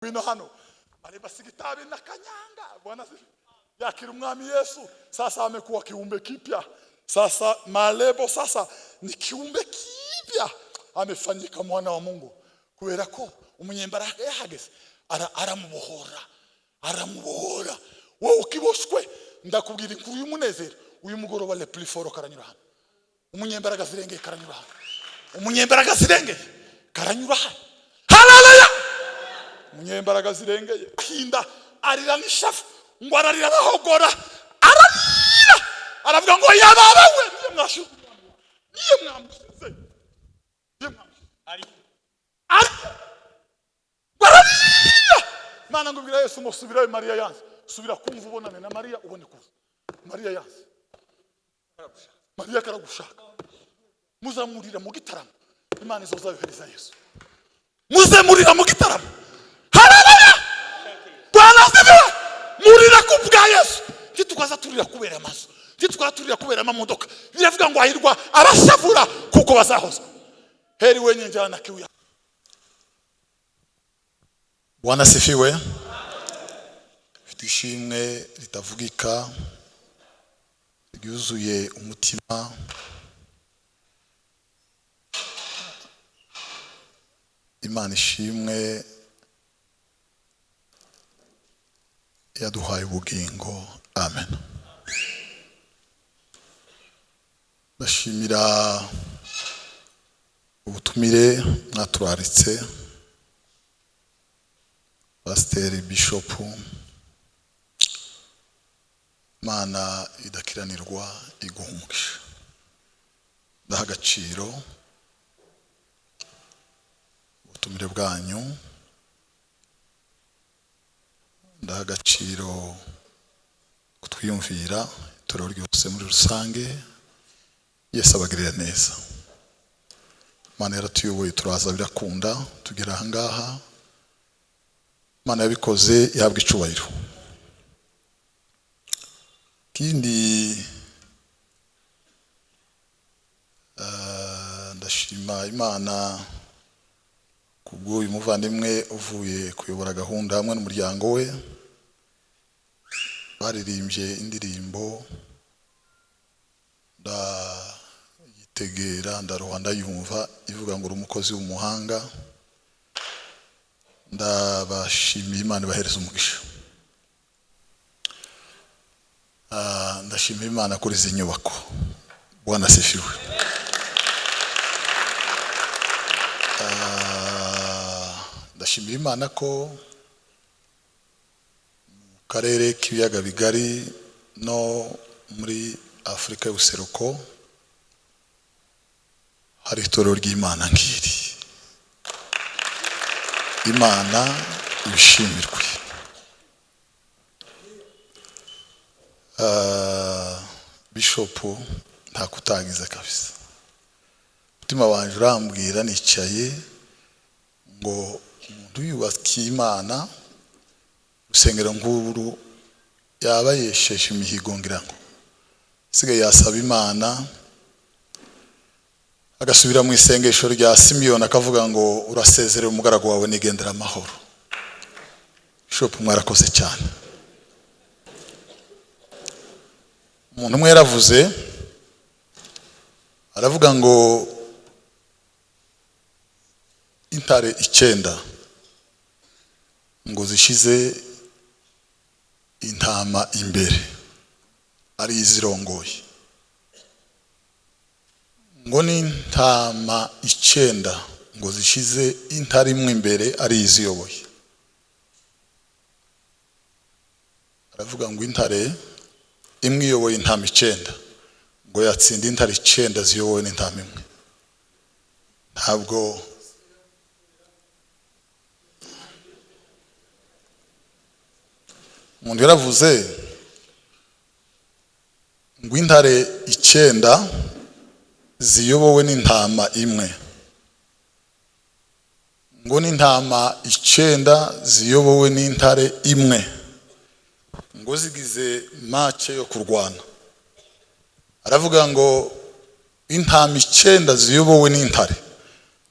Ngwino hano. Mareba asiga itabi na kanyanga. Bwana yakira Umwami Yesu. Sasa amekuwa kiumbe kipya. Sasa Malebo sasa ni kiumbe kipya, amefanyika mwana wa Mungu, kubera ko umunyembaraga yahageze aramubohora, aramubohora. Wowe ukiboshwe, ndakubwira inkuru y'umunezero uyu mugoroba. Le plus fort karanyura hano, umunyembaraga zirengeye karanyura hano, umunyembaraga zirengeye karanyura hano. Haleluya! Umunyembaraga zirengeye hinda arira n'ishafu, ngo ararira, arahogora, ararira, aravuga ngo yababawe, niyo mwashize, niyo mwamusize, niyo mwamusize. Ari Ararira. Imana ngo ibwira Yesu ngo subirayo, Mariya yanze. Subira kumva ubonane na Mariya, ubone kuza. Mariya yanze, Mariya karagushaka. Muzamurira mu gitaramo, Imana izozayohereza Yesu. Muzemurira mu gitaramo. Haleluya! Bwana asifiwe! Murira ku bwa Yesu. Ntitukaza turira kubera amazu, ntitukaza turira kubera amamodoka. Biravuga ngo hahirwa abashavura kuko bazahozwa. Heri wenye njaa na kiu ya. Bwana asifiwe! Mfite ishimwe ritavugika ryuzuye umutima. Imana ishimwe yaduhaye ubugingo. Amen. Ndashimira ubutumire mwaturaritse, Pasiteri, Bishopu. Imana idakiranirwa iguha umugisha. Ndaha agaciro ubutumire bwanyu, ndaha agaciro kutwiyumvira, itorero ryose muri rusange. Yesu abagirira neza. Imana yaratuyoboye, turaza, birakunda, tugera ahangaha. Imana yabikoze, ihabwa icubahiro. Ikindi, ndashima Imana kubw'uyu muvandimwe uvuye kuyobora gahunda hamwe n'umuryango we. Baririmbye indirimbo, ndayitegera, ndaroha, ndayumva, ivuga ngo uri umukozi w'umuhanga. Ndabashimiye, Imana ibahereza umugisha. Ndashimira Imana kuri izi nyubako. Bwana asifiwe! Ndashimira Imana ko mu karere k'ibiyaga bigari no muri Afurika y'ubuseruko hari itorero ry'Imana nk'iri. Imana ibishimirwe. Bishopu nta kutagize kabisa. Umutima wanjye urambwira nicaye ngo umuntu yubakiye Imana urusengero nk'uru yaba yesheje imihigo, ngira ngo isigaye yasaba Imana agasubira mu isengesho rya Simiyoni akavuga ngo urasezerera umugaragu wawe nigendera amahoro. Bishopu, mwarakoze cyane. Umuntu umwe yaravuze, aravuga ngo intare 9 ngo zishize intama imbere ari izirongoye, ngo n'intama 9 ngo zishize intare imwe imbere ari iziyoboye. Aravuga ngo intare imwe iyoboye intama 9 ngo yatsinda intare 9 ziyobowe n'intama imwe. Ntabwo umuntu yaravuze ngo intare 9 ziyobowe n'intama imwe, ngo n'intama 9 ziyobowe n'intare imwe, ngo zigize mace yo kurwana. Aravuga ngo intama 9 ziyobowe n'intare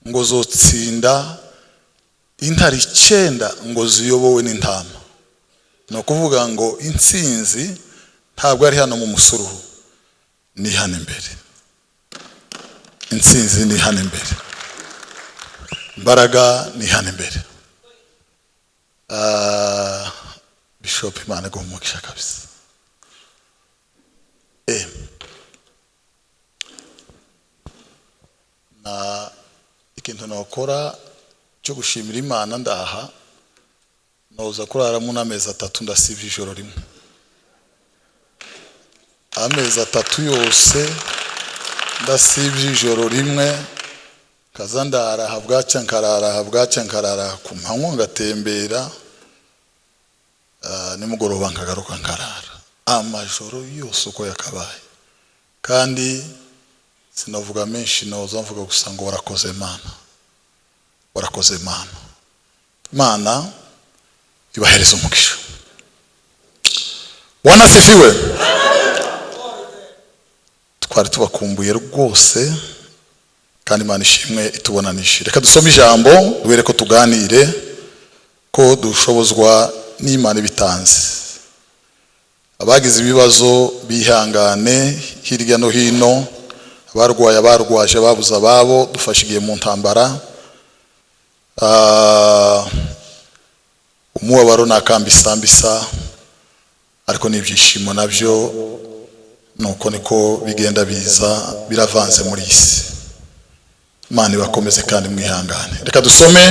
ngo zotsinda Intare 9 ngo ziyobowe n'intama. Ni ukuvuga ngo intsinzi ntabwo ari hano mu musuruhu, ni hano imbere. Intsinzi ni hano imbere, imbaraga ni hano imbere. Bishop, Imana iguhe umugisha kabisa. Na ikintu nakora cyo gushimira Imana, ndaha noza kuraramo n'amezi 3 ndasivye ijoro rimwe, amezi 3 yose ndasivye ijoro rimwe, kaza ndara bwacya nkarara bwacya nkarara, ku manywa ngatembera, nimugoroba nkagaruka nkarara, amajoro yose uko yakabaye. Kandi sinavuga menshi, noza mvuga gusa ngo warakoze Mana, warakoze Mana. Mana ibahereza umugisha. Bwana asifiwe. Twari tubakumbuye rwose, kandi Imana ishimwe itubonanishe. Reka dusome ijambo duhere ko tuganire, ko dushobozwa n'Imana ibitanze. Abagize ibibazo bihangane hirya no hino, abarwaye, abarwaje, babuze ababo, dufashe igihe mu ntambara. Umubabaro ni akambisambisa, ariko n'ibyishimo nabyo nuko niko bigenda biza, biravanze muri iyi si. Imana ibakomeze kandi mwihangane. Reka dusome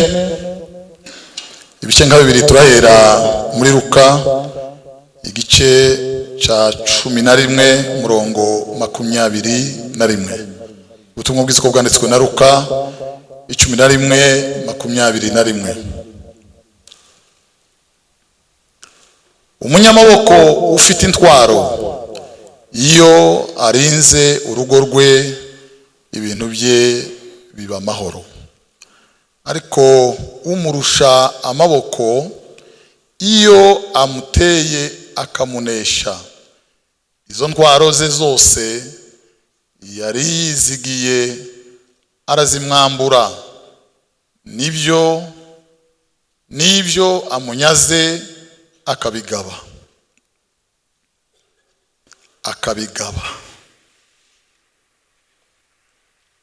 ibice nka 2, turahera muri Luka igice ca 11 murongo 21. Ubutumwa bwiza uko bwanditswe na Luka 11:21. Umunyamaboko ufite intwaro iyo arinze urugo rwe, ibintu bye biba amahoro, ariko umurusha amaboko iyo amuteye akamunesha, izo ntwaro ze zose yari yizigiye arazimwambura, nibyo amunyaze akabigaba.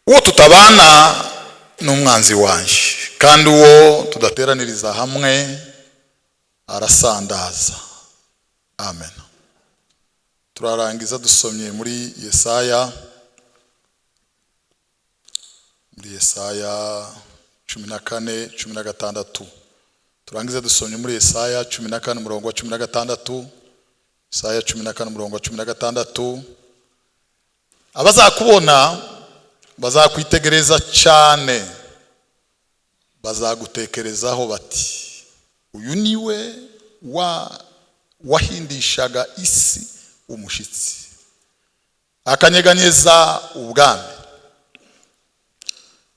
Uwo tutabana ni umwanzi wanje, kandi uwo tudateraniriza hamwe arasandaza. Amen. Turarangiza dusomye muri Yesaya, muri Yesaya 14:16. Turangiza dusomye muri Yesaya 14 murongo wa 16. Yesaya 14 murongo wa 16. Abazakubona bazakwitegereza cyane, bazagutekerezaho bati uyu niwe wahindishaga isi umushitsi, akanyeganyeza ubwami,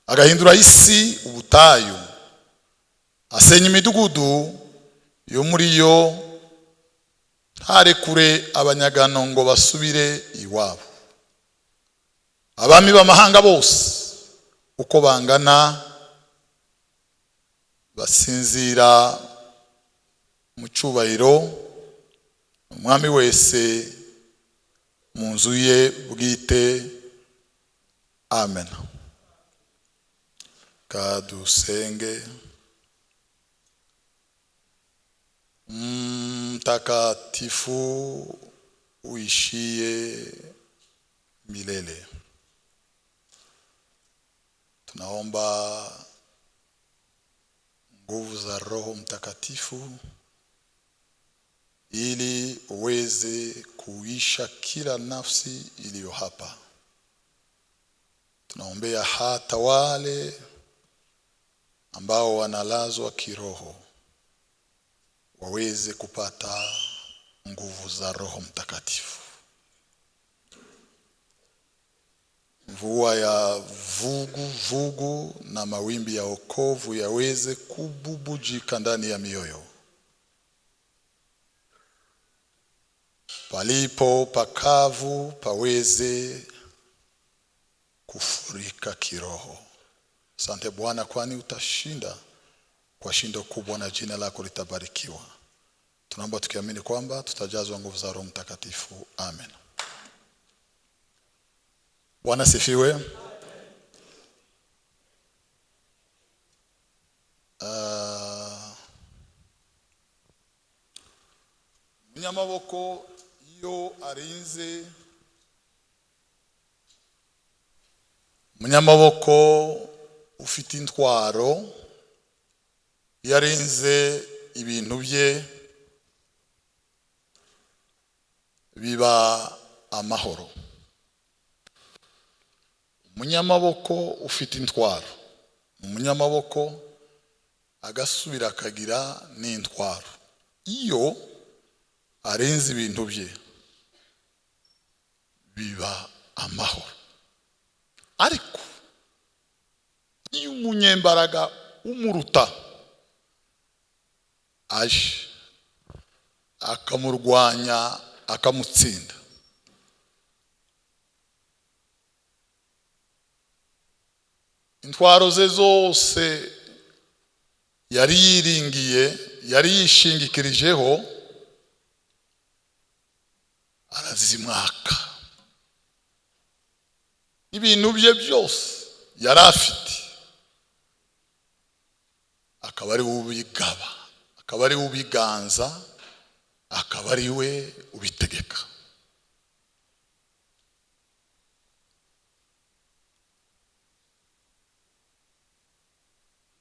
agahindura isi ubutayu, asenya imidugudu yo muri yo, ntarekure abanyagano ngo basubire iwabo. Abami b'amahanga bose uko bangana basinzira mu cyubahiro, umwami wese mu nzu ye bwite. Amen. Kadusenge. Mtakatifu uishie milele, tunaomba nguvu za Roho Mtakatifu ili uweze kuisha kila nafsi iliyo hapa. Tunaombea hata wale ambao wanalazwa kiroho waweze kupata nguvu za Roho Mtakatifu. Mvua ya vugu vugu na mawimbi ya wokovu yaweze kububujika ndani ya mioyo. Palipo pakavu paweze kufurika kiroho. Asante Bwana, kwani utashinda Kwa shindo kubwa na jina lako litabarikiwa. Tunaomba tukiamini kwamba tutajazwa nguvu za Roho Mtakatifu. Amen. Bwana sifiwe. Munyamaboko iyo arinze, munyamaboko ufite intwaro iyo arinze ibintu bye biba amahoro. Umunyamaboko ufite intwaro, umunyamaboko agasubira akagira n'intwaro, iyo arenze ibintu bye biba amahoro. Ariko iyo umunyembaraga umuruta aje akamurwanya akamutsinda, intwaro ze zose yari yiringiye, yari yishingikirijeho, arazimwaka. Ibintu bye byose yari afite akaba ari we ubigaba, akaba ari we ubiganza, akaba ari we ubitegeka.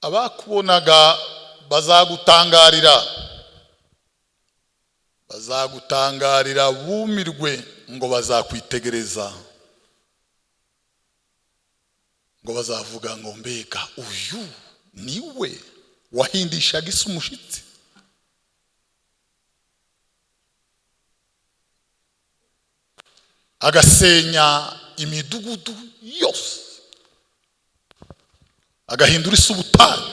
Abakubonaga bazagutangarira, bazagutangarira bumirwe, ngo bazakwitegereza, ngo bazavuga ngo mbega uyu niwe wahindishaga isi umushitsi. Agasenya imidugudu yose, agahindura isi ubutayu.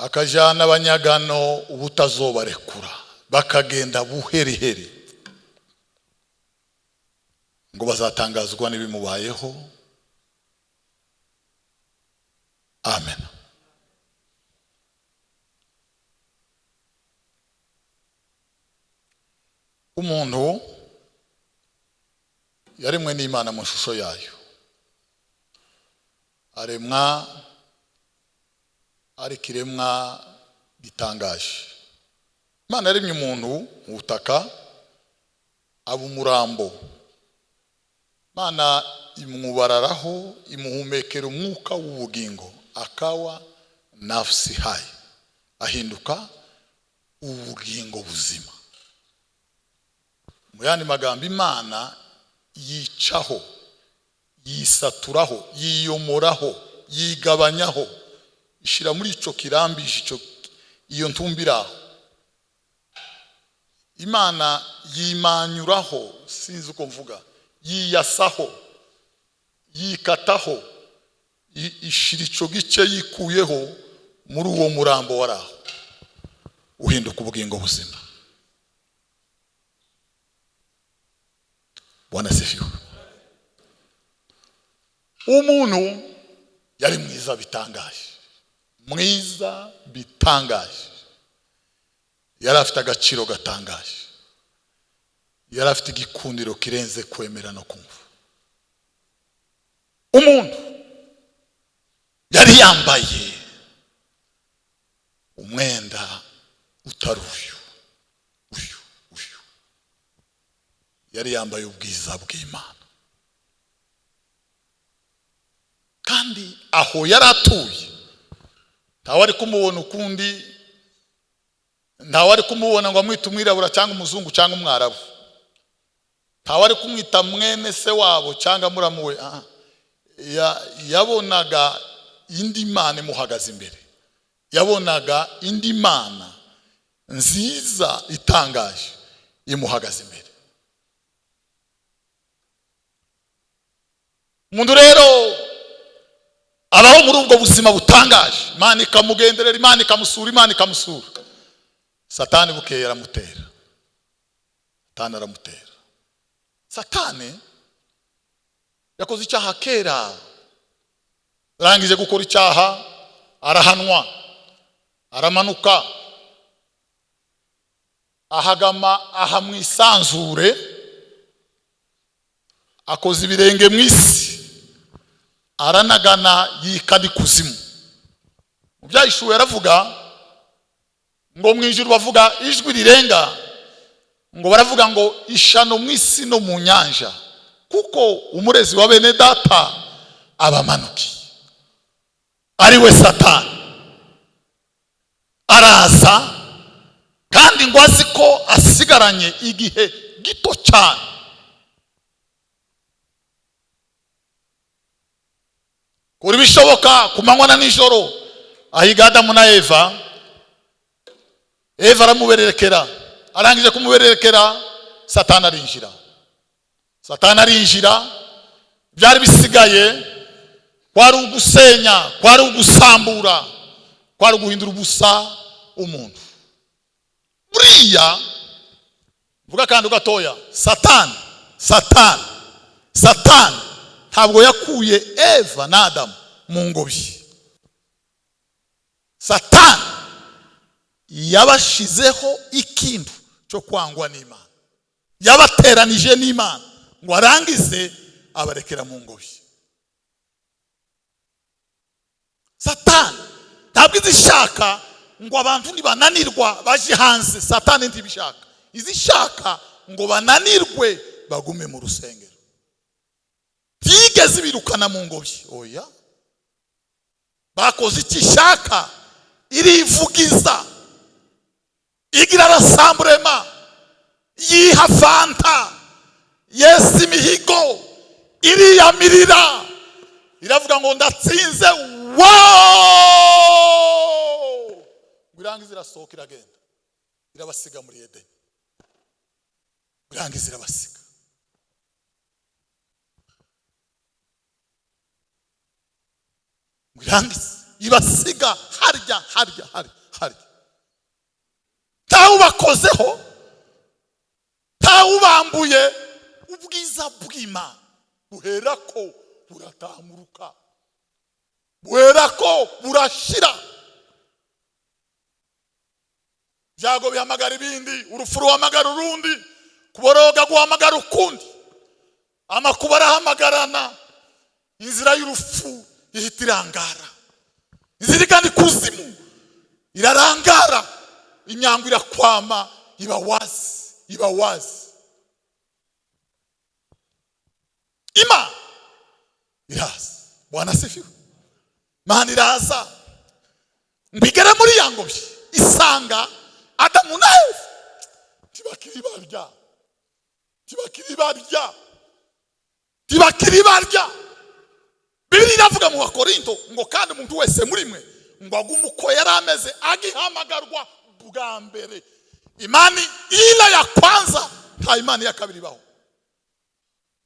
Akajana abanyagano ubutazobarekura, bakagenda buheriheri, ngo bazatangazwa n'ibimubayeho. Amen. Umuntu yaremwe n'Imana mu shusho yayo, aremwa ari kiremwa gitangaje. Imana yaremye umuntu mu butaka, aba umurambo. Imana imwubararaho, imuhumekera umwuka w'ubugingo, akawa nafsi hai, ahinduka ubugingo buzima. Mu yandi magambo, Imana yicaho, yisaturaho, yiyomoraho, yigabanyaho, ishira muri ico kirambije, ico iyo ntumbiraho. Imana yimanyuraho, sinzi uko mvuga, yiyasaho, yikataho, ishira ico gice yikuyeho muri uwo murambo waraho, uhinduka ubugingo buzima. Bwana sifiwe. Umuntu yari mwiza bitangaje, mwiza bitangaje, yari afite agaciro gatangaje, yari afite igikundiro kirenze kwemera no kumva. Umuntu yari yambaye umwenda utari uyu uyu uyu, yari yambaye ubwiza bw'Imana. Kandi aho yari atuye ntawe ari kumubona ukundi, ntawe ari kumubona ngo amwite umwirabura cyangwa umuzungu cyangwa umwarabu, ntawe ari kumwita mwene se wabo cyangwa muramu we. Yabonaga indi Mana imuhagaze imbere, yabonaga indi Mana nziza itangaje imuhagaze imbere. Umuntu rero abaho muri ubwo buzima butangaje, Imana ikamugenderera, Imana ikamusura, Imana ikamusura. Satani bukeye aramutera, Satani aramutera. Satani Yakoze icyaha kera, arangije gukora icyaha arahanwa, aramanuka ahagama aha mu isanzure, akoza ibirenge mu isi, aranagana yikana ikuzimu. Mu Byahishuwe aravuga ngo mu ijuru bavuga ijwi rirenga, ngo baravuga ngo ishano mu isi no mu nyanja, kuko umurezi wa bene data abamanukiye, ari we Satani. Araza kandi ngo azi ko asigaranye igihe gito cyane. Kuri bishoboka ku manywa na nijoro ahiga Adamu na Eva. Eva aramubererekera, arangije kumubererekera Satani arinjira. Satani arinjira, byari bisigaye kwari ugusenya, kwari ugusambura, kwari uguhindura ubusa umuntu. Buriya vuga kandi gatoya, Satani Satani Satani ntabwo yakuye Eva na Adamu mu ngobyi. Satani yabashizeho ikintu cyo kwangwa n'Imana, yabateranije n'Imana ngo arangize abarekera mu ngobyi. Satani ntabwo izishaka ngo abantu nibananirwa baje hanze. Satani ntibishaka, izishaka ngo bananirwe bagume mu rusengero. Tigeze birukana mu ngobyi, oya. Bakoze icyo ishaka, irivugiza, igira rasamburema, yiha fanta, yesa imihigo, iriyamirira, iravuga ngo ndatsinze. Wow! Irangiza irasohoka iragenda, irabasiga muri Edeni. Irangiza irabasiga. Irangiza ibasiga harya harya harya harya, ntawubakozeho, ntawubambuye. Ubwiza bw'Imana buherako buratamuruka, buherako burashira. Byago bihamagara ibindi, urupfu ruhamagara urundi, kuboroga guhamagara ukundi, amakuba arahamagarana, inzira y'urupfu ihita irangara, inzira igana ikuzimu irarangara, inyango irakwama, iba wazi, iba wazi. Imana iraza. Bwana asifiwe. Imana iraza ngo igere muri ya ngobyi, isanga Adamu na Eva ntibakiri barya, ntibakiri barya, ntibakiri barya. Bibiliya iravuga mu Bakorinto ngo kandi umuntu wese muri mwe ngo agume uko yari ameze agihamagarwa bwa mbere. Imani ila ya kwanza, nta imani ya kabiri ibaho,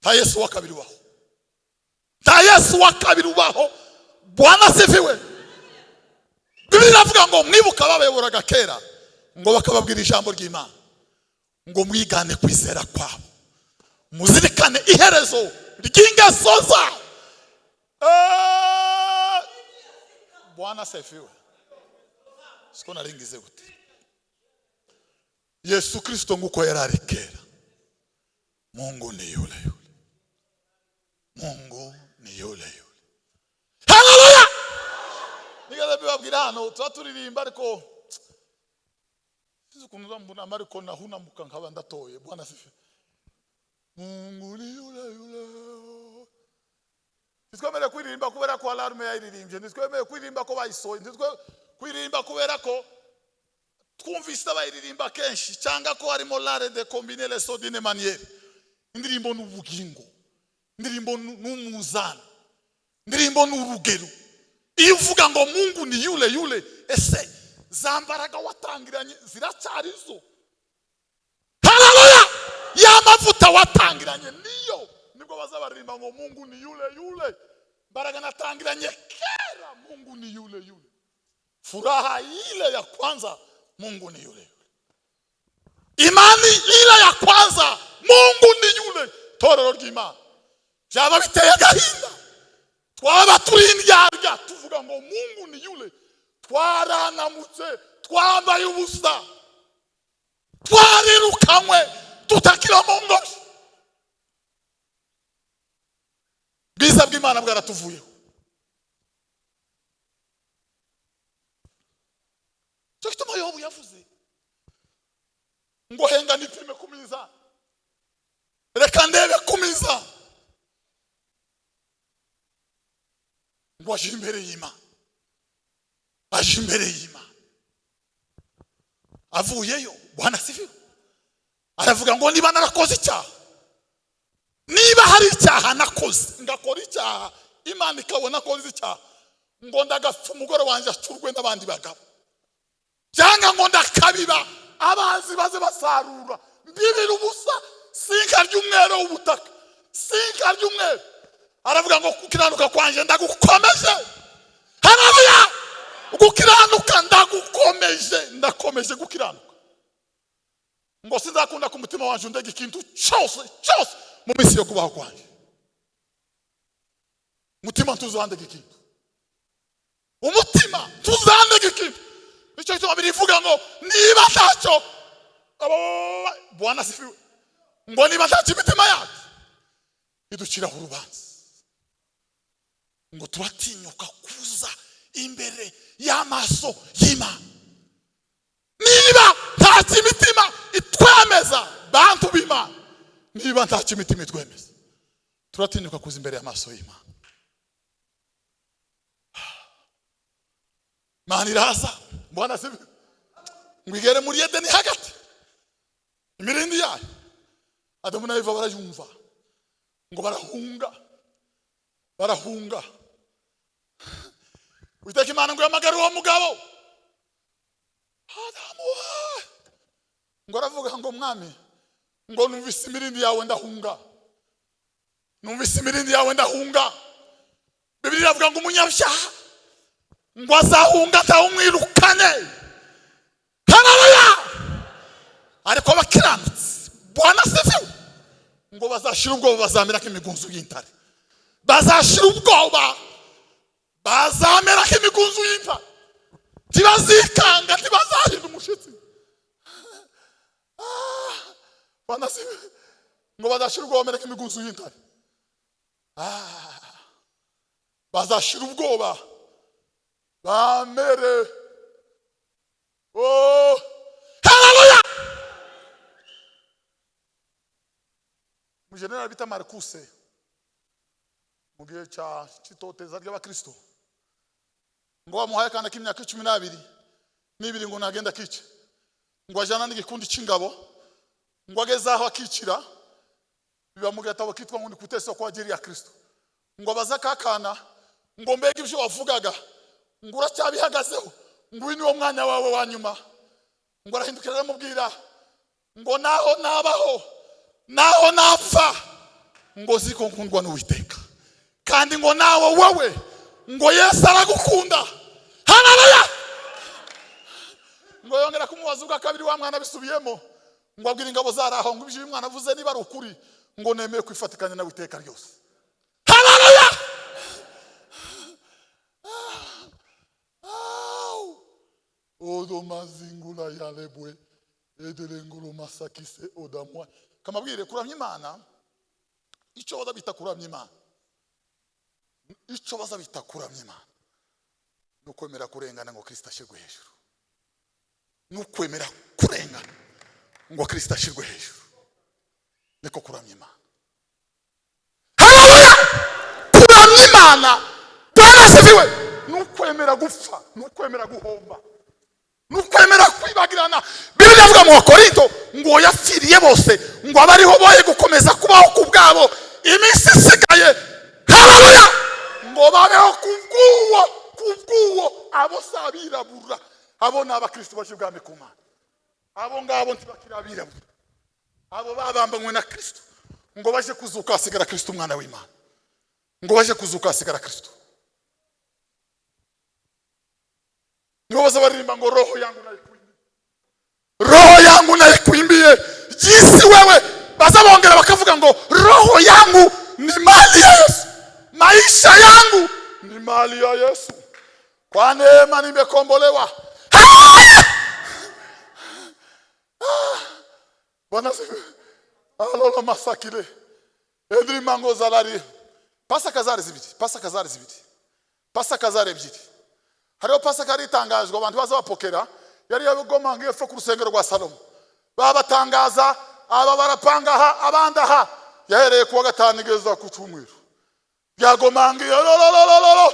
nta Yesu wa kabiri ubaho, nta Yesu wa kabiri ubaho. Bwana asifiwe. Bibiliya iravuga ngo mwibuka babayoboraga kera, ngo bakababwira ijambo ry'Imana, ngo mwigane kwizera kwabo, muzirikane iherezo ry'ingeso zabo. Bwana asifiwe. Siko naringize gute? Yesu Kristo nguko yari ari kera. Mungu ni yule yule, Mungu ni yule yule. Haleluya! Nigeze mbibabwira hano, tuba turirimba ariko sinzi ukuntu uzambona, ariko nahunamuka nkaba ndatoye. Bwana asifiwe. Mungu ni yule yule. Ntitwemerewe kuririmba kubera ko alarme yayiririmbye, ntitwemerewe kuririmba ko bayisohoye, ntitwemerewe kuririmba kubera ko twumvise bayiririmba kenshi, cyangwa ko harimo l'art de combiner les sons d'une manière. Indirimbo ni ubugingo, indirimbo ni umuzani, indirimbo ni urugero. Iyo uvuga ngo Mungu ni yule yule, ese za mbaraga watangiranye ziracyari zo? Haleluya! Ya mavuta watangiranye niyo, nibwo bazabaririmba ngo Mungu ni yule yule. Mbaraga natangiranye kera, Mungu ni yule yule. Furaha ile ya kwanza, Mungu ni yule yule. Imani ile ya kwanza, Mungu ni yule. Torero ry'Imana Byaba biteye agahinda, twaba turi indyarya tuvuga ngo Mungu ni yule. Twaranamutse twambaye ubusa, twarirukanywe, tutakira mu ngobyi. Bwiza bw'Imana bwaratuvuyeho. Cyo gituma Yobu yavuze ngo henga nipime ku mizani, reka ndebe ku mizani, ngo aje imbere y'Imana, aje imbere y'Imana. Avuyeyo, Bwana asifiwe, aravuga ngo niba narakoze icyaha, niba hari icyaha nakoze, ngakora icyaha Imana ikabona ko nzi icyaha, ngo ndagapfa umugore wanjye acurwe n'abandi bagabo, cyangwa ngo ndakabiba abanzi baze basarura, mbibira ubusa, sinkarya umwero w'ubutaka, sinkarya umwero. Aravuga ngo gukiranuka kwanjye ndagukomeje. Haleluya! Gukiranuka ndagukomeje, ndakomeje gukiranuka, ngo sinzakunda ku mutima wanjye undega ikintu cyose cyose mu minsi yo kubaho kwanjye. Umutima ntuzandega ikintu, umutima ntuzandega ikintu. Nicyo gituma birivuga ngo niba ntacyo, Bwana asifiwe, ngo niba ntacyo imitima yacu iduciraho urubanza, ngo turatinyuka kuza imbere y'amaso y'Imana. Niba ntacyo imitima itwemeza, bantu b'Imana, niba ntacyo imitima itwemeza, turatinyuka kuza imbere y'amaso y'Imana. Imana iraza, Bwana asifiwe, ngo igere muri Edeni hagati, imirindi yayo Adamu na Eva barayumva, ngo barahunga, barahunga. Uwiteka Imana ngo yahamagare uwo mugabo Adamu, ngo aravuga ngo mwami, ngo numvise imirindi yawe ndahunga, numvise imirindi yawe ndahunga. Bibiliya iravuga ngo umunyabyaha ngo azahunga atawumwirukane. Haleluya! Ariko abakiranutsi, Bwana asifiwe, ngo bazashira ubwoba, bazamera nk'imigunzu y'intare, bazashira ubwoba, bazamera nk'imigunzu y'intare, ntibazikanga, ntibazahinda umushitsi. Bwana asifiwe, ngo bazashira ubwoba, bamera nk'imigunzu y'intare, bazashira ubwoba, bamere. Oh, haleluya! Mujenerali bita Marcuse, mu gihe cya cy'itoteza ry'abakristo, ngo bamuhaye akana k'imyaka 12 n'ibiri ngo nagenda akice, ngo ajana n'igikundi cy'ingabo, ngo ageze aho akicira, biba mu gatabo kitwa ngo ni kuteswa kwa ajili ya Kristo, ngo abaze akakana ngo mbega ibyo wavugaga ngo uracyabihagazeho, ngo uyu niwo mwanya wawe wa nyuma. Ngo arahindukira aramubwira ngo naho nabaho, naho napfa, ngo ziko nkundwa n'Uwiteka, kandi ngo nawe wowe ngo Yesu aragukunda. Haleluya! Ngo yongera kumubaza ubwa kabiri, wa mwana bisubiyemo, ngo abwira ingabo zaraho ngo ibyo uyu mwana avuze niba ari ukuri, ngo nemeye kwifatikanya nawe iteka ryose. Haleluya! Odomazingula yalebwe edelengolo masakise odamwa. Kamabwire kuramya Imana, icyo baza bita kuramya Imana, icyo baza bita kuramya Imana ni ukwemera kurengana ngo Kristo ashyirwe hejuru, ni ukwemera kurengana ngo Kristo ashyirwe hejuru, niko kuramya Imana. Haleluya! Kuramya Imana, Bwana asifiwe, ni ukwemera gupfa, ni ukwemera guhomba, ni ukwemera kwibagirana. Bibiliya ivuga mu Bakorinto ngo yapfiriye bose, ngo abariho boye gukomeza kubaho ku bwabo iminsi isigaye. Haleluya! Ngo babeho kubw'uwo, kubw'uwo. Abo si abirabura, abo ni abakristo baje ubwami ku Mana. Abo ngabo ntibakiri abirabura, abo babambanywe na Kristo, ngo baje kuzuka hasigara Kristo umwana w'Imana, ngo baje kuzuka hasigara Kristo. Nibo baza baririmba ngo roho yangu naikuimbie, roho yangu naikuimbie jinsi wewe. Baza bongera bakavuga ngo roho yangu Ni mali ya Yesu. Maisha yangu ni mali ya Yesu. Kwa neema nimekombolewa. Ah! Ah! Bwana asifiwe. Alolo masakile. Edrimango zalari. Pasaka zari zibiri. Pasaka zari zibiri. Pasaka zari ebyiri. Hariho Pasaka yari itangajwe abantu baza bapokera, yari yabigomanga epfo ku rusengero rwa Salomo. Babatangaza, aba barapanga aha, abandi aha. Yahereye kuwa gatanu igeza ku cyumweru. Byagomanga iyo lololololo.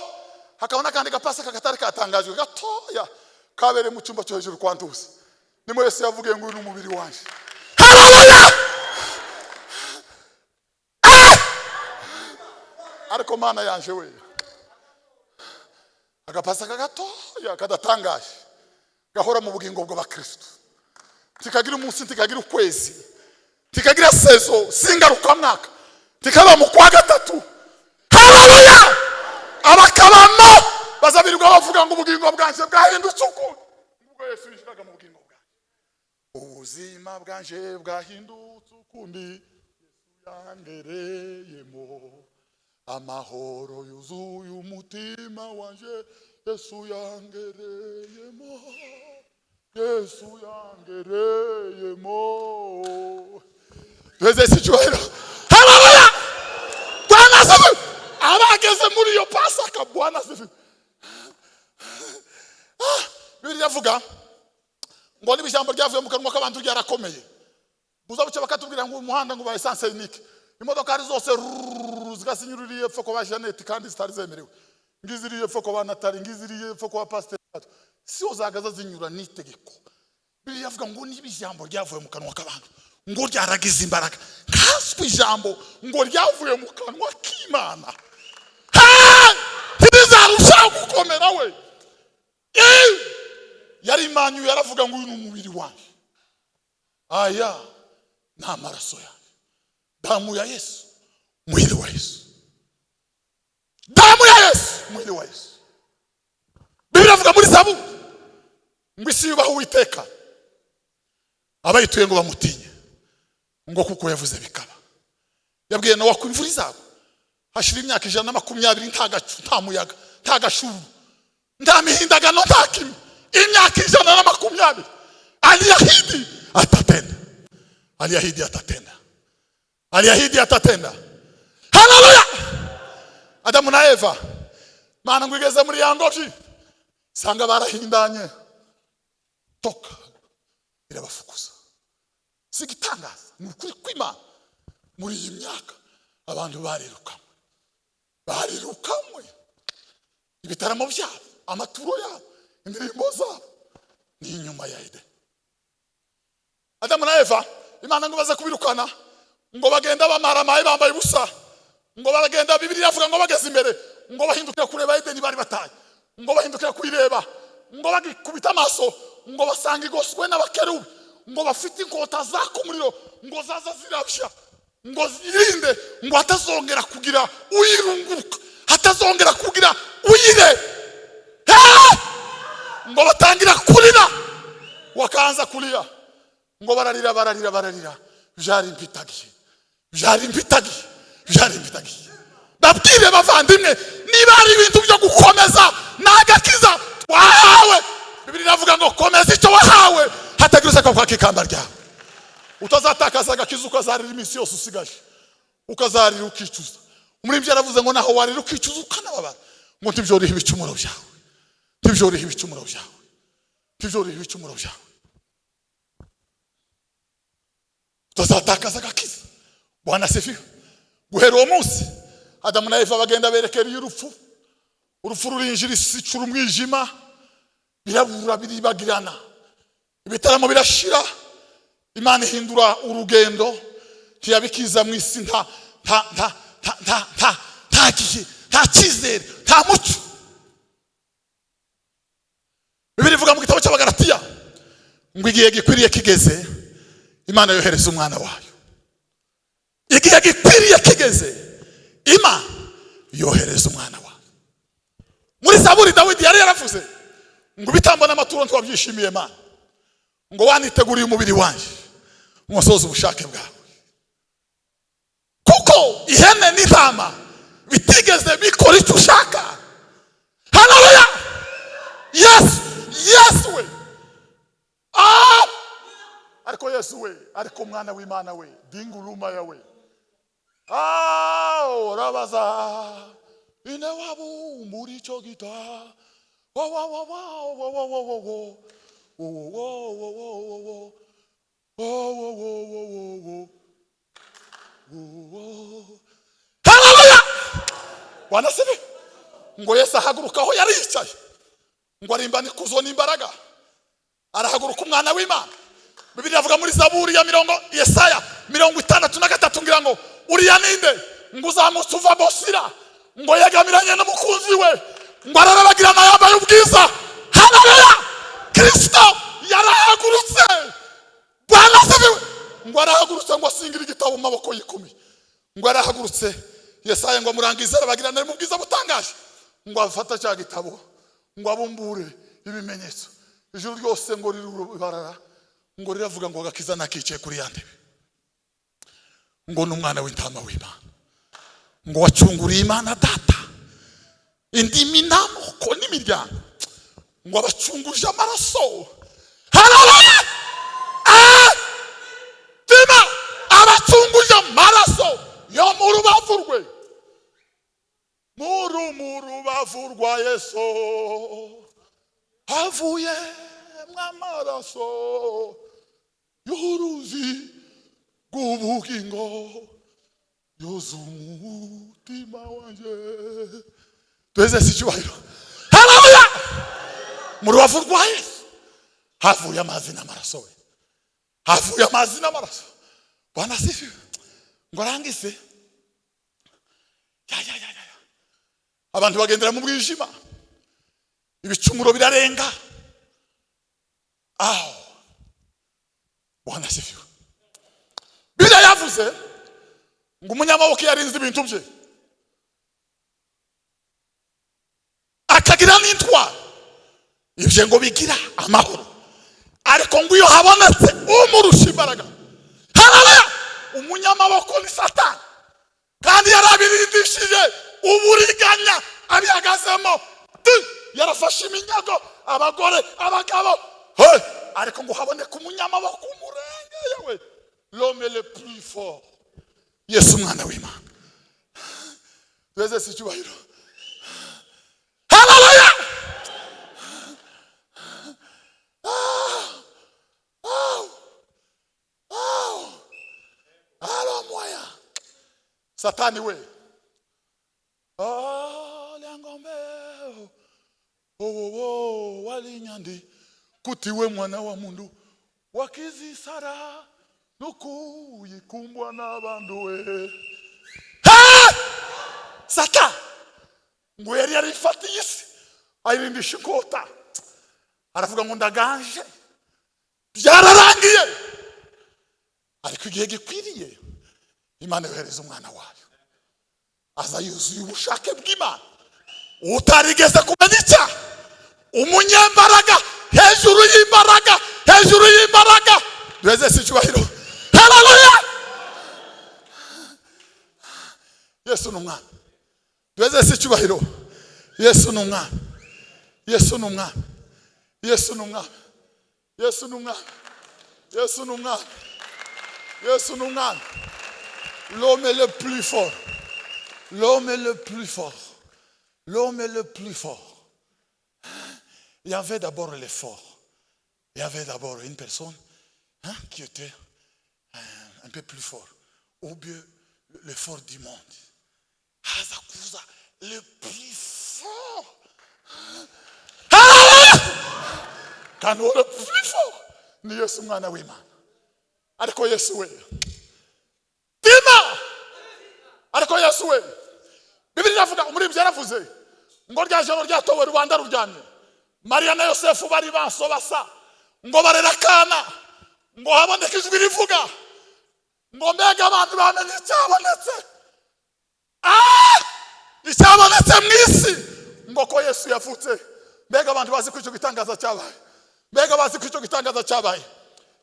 Hakaba n'akandi gapasaka katari katangajwe gatoya kabereye mu cyumba cyo hejuru kwa Ntuzi. Nimo Yesu yavugiye ngo uyu ni umubiri wanje. Haleluya! Ah! Ariko Mana yanje we, agapasaka gatoya kadatangaje gahora mu bugingo bw'abakristo, tikagira umunsi, tikagira ukwezi, tikagira saison, singarukamwaka, tikaba mu kwa gatatu. Haleluya! Abakabamo bazabirirwa bavuga ngo ubugingo bwanje bwahindutse ukundi ubwo Yesu yinjiraga mu bugingo bwanjye. Ubuzima bwanje bwahindutse ukundi, Yesu yangereyemo, amahoro yuzuye umutima wanje, Yesu yangereyemo, Yesu yangereyemo. Tweze icyubahiro. Haleluya! Bwana asifiwe. Abageze muri iyo Pasaka, Bwana asifiwe. Ah, Bibiliya iravuga ngo niba ijambo ryavuye mu kanwa k'abantu ryarakomeye, buza bucya bakatubwira ngo umuhanda ngo ubaye sens unique, imodoka ari zose rurururu zigasinyurira epfo kwa ba Jeannette kandi zitari zemerewe, ngiziriye epfo kwa ba Natali, ngiziriye epfo kwa pasiteri, siyo zagaza zinyura n'itegeko. Bibiliya avuga ngo niba ijambo ryavuye mu kanwa k'abantu ngo ryaragize imbaraga, nkaswe ijambo ngo ryavuye mu kanwa k'Imana, Ha! Ntirizarushaho gukomera we? Eh! Yari imanyuye, aravuga ngo uyu ni umubiri wanjye, aya ni amaraso yanjye. Damu ya Yesu, mwili wa Yesu. Damu ya Yesu, mwili wa Yesu. Bibiliya avuga muri Zaburi ngo isi yubaha Uwiteka, abayituye ngo bamutinye, ngo kuko yavuze bikaba. Yabwiye Nowa ko imvura izagwa, hashira imyaka 120 nta gacu, nta muyaga, nta gashuru, nta mihindagano, nta kimwe, imyaka 120. Aliahidi, atatenda. Aliahidi, atatenda. Aliahidi, atatenda. Haleluya! Adamu na Eva, Mana ngo igeze muri ya ngobyi sanga barahindanye, toka, irabafukuza. Si igitangaza, ni ukuri kw'Imana. Muri iyi myaka abantu barirukamwe, barirukamwe. Ibitaramo byabo, amaturo yabo, indirimbo zabo ni inyuma ya Edeni. Adamu na Eva, Imana ngo baze kubirukana, ngo bagenda bamaramaye bambaye ubusa, ngo baragenda. Bibiliya iravuga ngo bageze imbere ngo bahindukira kureba Edeni bari bataye, ngo bahindukira kuyireba, ngo bagikubita amaso ngo basanga igoswe n'abakerubi, ngo bafite inkota zaka umuriro, ngo zaza zirabya, ngo zirinde ngo hatazongera kugira uyirunguruka, hatazongera kugira uyire. Ah! Ngo batangira kurira, wakaanza kulia, ngo bararira, bararira, bararira. Byari impitagihe, byari impitagihe, byari impitagihe. Babwire bavandimwe, niba hari ibintu byo gukomeza ni agakiza twahawe. Bibiliya iravuga ngo komeza icyo wahawe, hatagira usaka kwaka ikamba ryawe. Utazatakaza agakiza, ukazarira iminsi yose usigaje, ukazarira ukicuza. Umuririmbyi yaravuze ngo naho warira ukicuza ukanababara, ngo ntibyorohe ibicumuro byawe, ntibyorohe ibicumuro byawe, ntibyorohe ibicumuro byawe. Utazatakaza agakiza. Bwana asifiwe. Guhera uwo munsi Adamu na Eva bagenda berekera urupfu, urupfu rurinjira, isi icura umwijima, birabura, biribagirana, ibitaramo birashira. Imana ihindura urugendo, ntiyabikiza mu isi, nta nta nta nta nta nta nta gihe, nta cyizere, nta muco. Bibiliya ivuga mu gitabo cy'Abagalatiya ngo igihe gikwiriye kigeze, Imana yohereza umwana wayo. Igihe gikwiriye kigeze, Imana yohereza umwana wayo. Muri Zaburi Dawidi yari yaravuze ngo ibitambo n'amaturo ntiwabyishimiye, Mana, ngo waniteguriye umubiri wanjye ngo nsoze ubushake bwawe. Kuko Kuko ihene n'intama bitigeze bikora icyo ushaka. Haleluya! Yesu, Yesu we! Ah! Ariko Yesu we, ariko Umwana w'Imana we, dinguruma yawe. Ah, urabaza ine wabo muri icyo gita wa wa wa wa wa wa wa wa wa wo wo wo wo wo wo wo wo wo wo wo wo wo. Haleluya! Bwana asifiwe. Ngo Yesu ahaguruka aho yari yicaye, ngo arimbane ikuzo n'imbaraga, arahaguruka, Umwana w'Imana. Bibiliya avuga muri Zaburi ya mirongo, Yesaya 63, ngira ngo uriya ninde ngo uzamutse uva Bosira, ngo yegamiranye n'umukunzi we, ngo ararabagirana yambaye ubwiza. Haleluya! Kristo yarahagurutse. Bwana asifiwe. Ngo arahagurutse, ngo asingira igitabo mu maboko y'ikumi. Ngo arahagurutse, Yesaya ngo amurangize arabagirana mu bwiza butangaje, ngo afata cya gitabo, ngo abumbure ibimenyetso. Ijuru ryose ngo rirubarara, ngo riravuga ngo agakiza nakicaye kuri ya ntebe, ngo ni Umwana w'intama w'Imana, ngo wacunguriye Imana Data indimi n'amoko n'imiryango, ngo abacunguje amaraso. Haleluya! Ah! Tima abacunguje amaraso yo mu rubavu rwe, mu rubavu rwa Yesu havuye amaraso y'uruzi rw'ubugingo, yoza umutima wanjye. Tweze si icyubahiro. Haleluya! Mu rubavu rwa Yesu havuye amazi n'amaraso we, havuye amazi n'amaraso. Bwana asifiwe. Ngo arangize ya ya ya ya ya. Abantu bagendera mu mwijima, ibicumuro birarenga aho. Bwana asifiwe. Bibiliya yavuze ngo umunyamaboko yarinze ibintu bye akagira n'intwaro, ibyo ngo bigira amahoro. Ariko ngo iyo habonetse umurusha imbaraga, haleluya, umunyamaboko ni Satani, kandi yarabirindishije uburiganya, abihagazemo yarafashe iminyago, abagore, abagabo. Hey! Ariko ngo haboneke umunyamaboko umurengeye we, l'homme le plus fort, Yesu Umwana w'Imana. Tweze si icyubahiro. Haleluya! Ah, ah, alo moya Satani we. Oh, Lyangombe, oh, oh, oh, walinyandi kutiwe mwana wa mundu wakizisara nukuyikumbwa n'abandu we. Ha! Sata ngo yari yarifatiye isi, ayirindisha inkota, aravuga ngo ndaganje, byararangiye. Ariko igihe gikwiriye, Imana yohereza Umwana wayo, aza yuzuye ubushake bw'Imana, utarigeze kumenya icyaha, umunyembaraga hejuru y'imbaraga, hejuru y'imbaraga. Duheze si icyubahiro. Haleluya! Yesu ni Umwana. Duheze si icyubahiro. Yesu ni Umwana. Yesu ni Umwana. Yesu ni Umwana. Yesu ni Umwana. Yesu ni Umwana. Yesu ni Umwana. L'homme est le plus fort, l'homme est le plus fort, l'homme est le plus fort. Il y avait d'abord l'effort. Il y avait d'abord une personne, hein, qui était un peu plus fort, ou bien le fort du monde. Haza kuza le plus fort. Hallelujah! Kandi uwo le plus fort ni Yesu Umwana w'Imana. Ariko Yesu we, tima, ariko Yesu we! Bibiliya iravuga, umuririmbyi yaravuze ngo rya joro ryatowe, rubanda ruryamye, Mariya na Yosefu bari baso basa, ngo barera akana, ngo haboneke ijwi rivuga ngo mbega abantu bamenye icyabonetse. Ah! Icyabonetse mu isi, ngo ko Yesu yavutse. Mbega abantu bazi ko icyo gitangaza cyabaye! Mbega bazi ko icyo gitangaza cyabaye!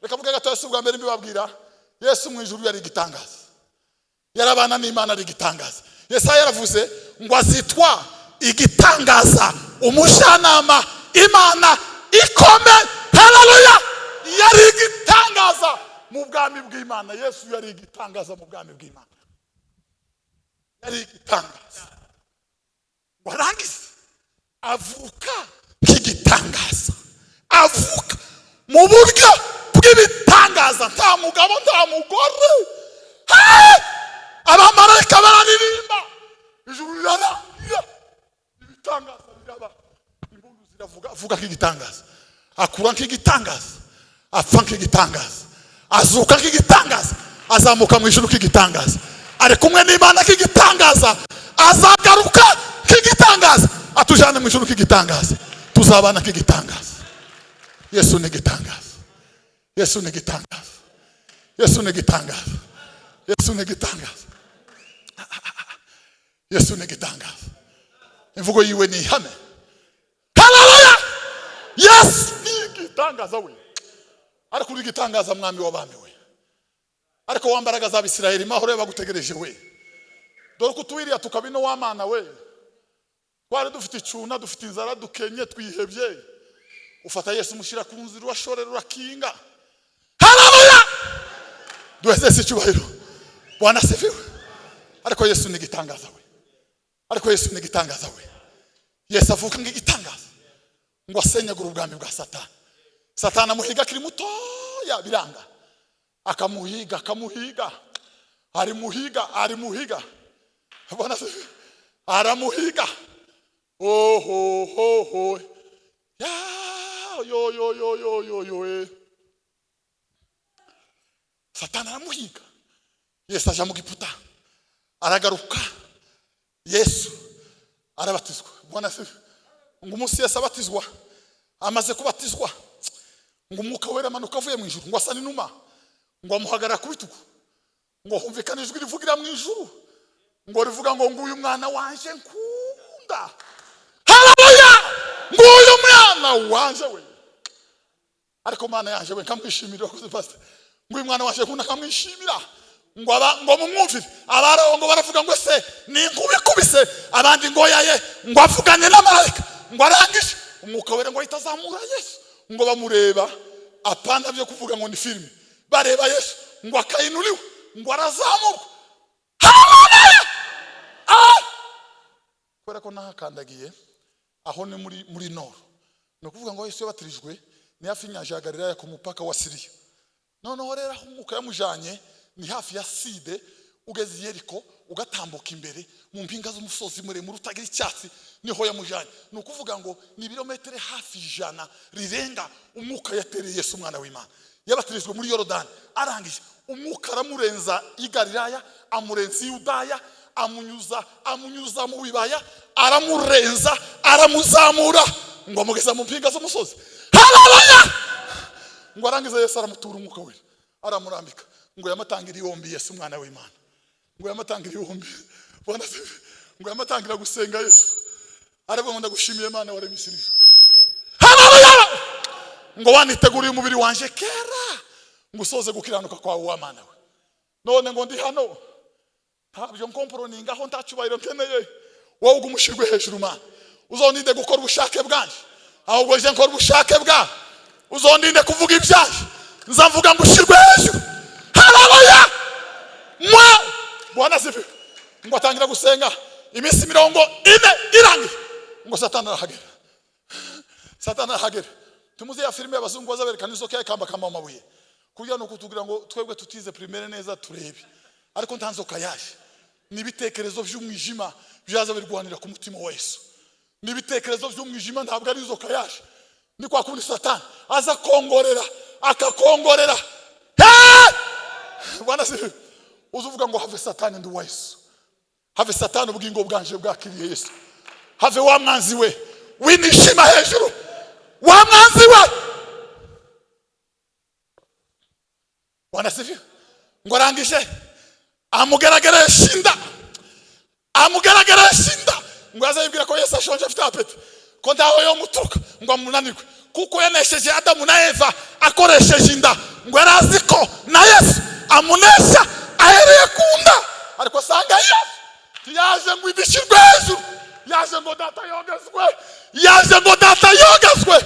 Reka mvuge gato. Yesu, bwa mbere mbibabwira, Yesu mu ijuru yari igitangaza. Yarabana n'Imana ari igitangaza. Yesaya yaravuze ngo azitwa igitangaza, umujyanama, Imana ikome. Haleluya! Yari igitangaza mu bwami bw'Imana. Yesu yari igitangaza mu bwami bw'Imana, yari igitangaza. Warangiza avuka nk'igitangaza, avuka mu buryo bw'ibitangaza, nta mugabo, nta mugore. Hey! Abamarayika bararirimba, ijuru rirarangira, ibitangaza biraba, impundu ziravuga. Avuga nk'igitangaza, akura nk'igitangaza, apfa nk'igitangaza, azuka nk'igitangaza, azamuka mu ijuru nk'igitangaza, ari kumwe n'Imana nk'igitangaza, azagaruka nk'igitangaza, atujyane mu ijuru nk'igitangaza, tuzabana nk'igitangaza. Yesu ni igitangaza. Yesu ni igitangaza. Yesu ni igitangaza. Yesu ni igitangaza. Yesu ni igitangaza. Imvugo yiwe ni ihame. Haleluya! Yesu ni igitangaza we. Ariko uri igitangaza, mwami w'abami we, ariko wambaraga z'Abisirayeli, mahoro y'abagutegereje we. Dore ko utwiriya tukaba ino w'amana we. Twari dufite icuna, dufite inzara, dukenye, twihebye. Ufata Yesu, umushyira ku nzira, urashorera, urakinga. Haleluya! Duheze icyubahiro. Bwana asifiwe. Ariko Yesu ni igitangaza we. Ariko Yesu ni igitangaza we. Yesu avuka nk'igitangaza ngo asenyagure ubwami bwa Satani. Satani amuhiga akiri mutoya, biranga, akamuhiga, akamuhiga, arimuhiga, arimuhiga. Bwana asifiwe. Aramuhiga, oho ho ho ya yo yo yo yo yo yo eh. Satani aramuhiga. Yesu aja mu Giputa, aragaruka, Yesu arabatizwa. Bwana asifiwe. Ngo umunsi Yesu abatizwa, amaze kubatizwa, ngo Umwuka Wera amanuka avuye mu ijuru, ngo asa n'inuma, ngo amuhagarara ku bitugu, ngo humvikane ijwi rivugira mu ijuru, ngo rivuga ngo: "Nguyu mwana wanje nkunda." Haleluya! Nguyu mwana wanje we. Ariko Mana yanje we, nkamwishimira. Wakoze, pastor. Nguyu mwana wanje nkunda, nkamwishimira, ngo aba ngo mumwumvire. Abaraho ngo baravuga ngo: "Se ni inkuba ikubise?" Abandi ngo: "Yaye, ngo avuganye na marayika." Ngo arangije, Umwuka Wera ngo ahita azamura Yesu, ngo bamureba, apana byo kuvuga ngo ni filime, bareba Yesu ngo akayinuriwe, ngo arazamurwa. Haleluya! Ah! Kubera ko nahakandagiye, aho ni muri nord, ni ukuvuga ngo Yesu yabatirijwe ni hafi y'inyanja ya Galilaya, ku mupaka wa Siriya. Noneho rero aho Umwuka yamujanye ni hafi ya side, ugeze i Yeriko, ugatambuka imbere mu mpinga z'umusozi muremure utagira icyatsi, niho yamujanye. Ni ukuvuga ngo ni ibirometero hafi 100 rirenga Umwuka yatereye Yesu umwana w'Imana. Yabatirijwe muri Yorodani, arangije Umwuka aramurenza i Galilaya, amurenza i Yudaya, amunyuza mu bibaya, aramurenza, aramuzamura, ngo amugeza mu mpinga z'umusozi. Haleluya! Ngo arangize, Yesu aramutura Umwuka We, aramurambika, ngo yamatangira yombi. Yesu umwana w'Imana ngo yamatangira yombi. Bwana asifiwe. Ngo yamatangira gusenga, Yesu aravuga ngo: "Ndagushimiye Mana waremye isi n'ijuru." Haleluya! Ngo waniteguriye umubiri wanje kera, ngo usoze gukiranuka kwawe wa Mana we. None ngo ndi hano, ntabyo nkomporoningaho, nta cyubahiro nkeneye, wowe uguma ushirwe hejuru. Mana, uzondinde gukora ubushake bwanje, ahubwo je nkora ubushake bwawe. Uzondinde kuvuga ibyanje, nzavuga ngo ushirwe hejuru. Haleluya! Mwe, Bwana asifiwe. Ngo atangira gusenga, iminsi 40 irangiye, ngo Satani arahagera. Satani arahagera. Tumuzi ya filime y'abazungu baza berekana inzoka yakambakamba mu mabuye, kugira ngo kutugira ngo twebwe tutize primaire neza turebe, ariko nta nzoka yaje. Ni ibitekerezo by'umwijima byaza birwanira ku mutima wa Yesu. Ni ibitekerezo by'umwijima, ntabwo ari inzoka yaje. Ni kwa kundi Satani aza kongorera, akakongorera. Hey! Bwana asifiwe. Uza uvuga ngo: "Have Satani, ndi uwa Yesu. Have Satani, ubugingo bwanje bwakiriye Yesu. Have wa mwanzi we, winishima hejuru, wa mwanzi we." Bwana asifiwe. Ngo arangije amugaragarisha inda, amugaragarisha inda, ngo azayibwira ko Yesu ashonje, afite appétit, ko ntaho yo muturuka ngo amunanirwe, kuko yanesheje Adamu na Eva akoresheje inda. Ngo yari azi ko na Yesu amunesha ahereye ku nda. Ariko asanga Yesu ntiyaje ngo idishyirwe hejuru, yaje ngo Data yogezwe, yaje ngo Data yogezwe.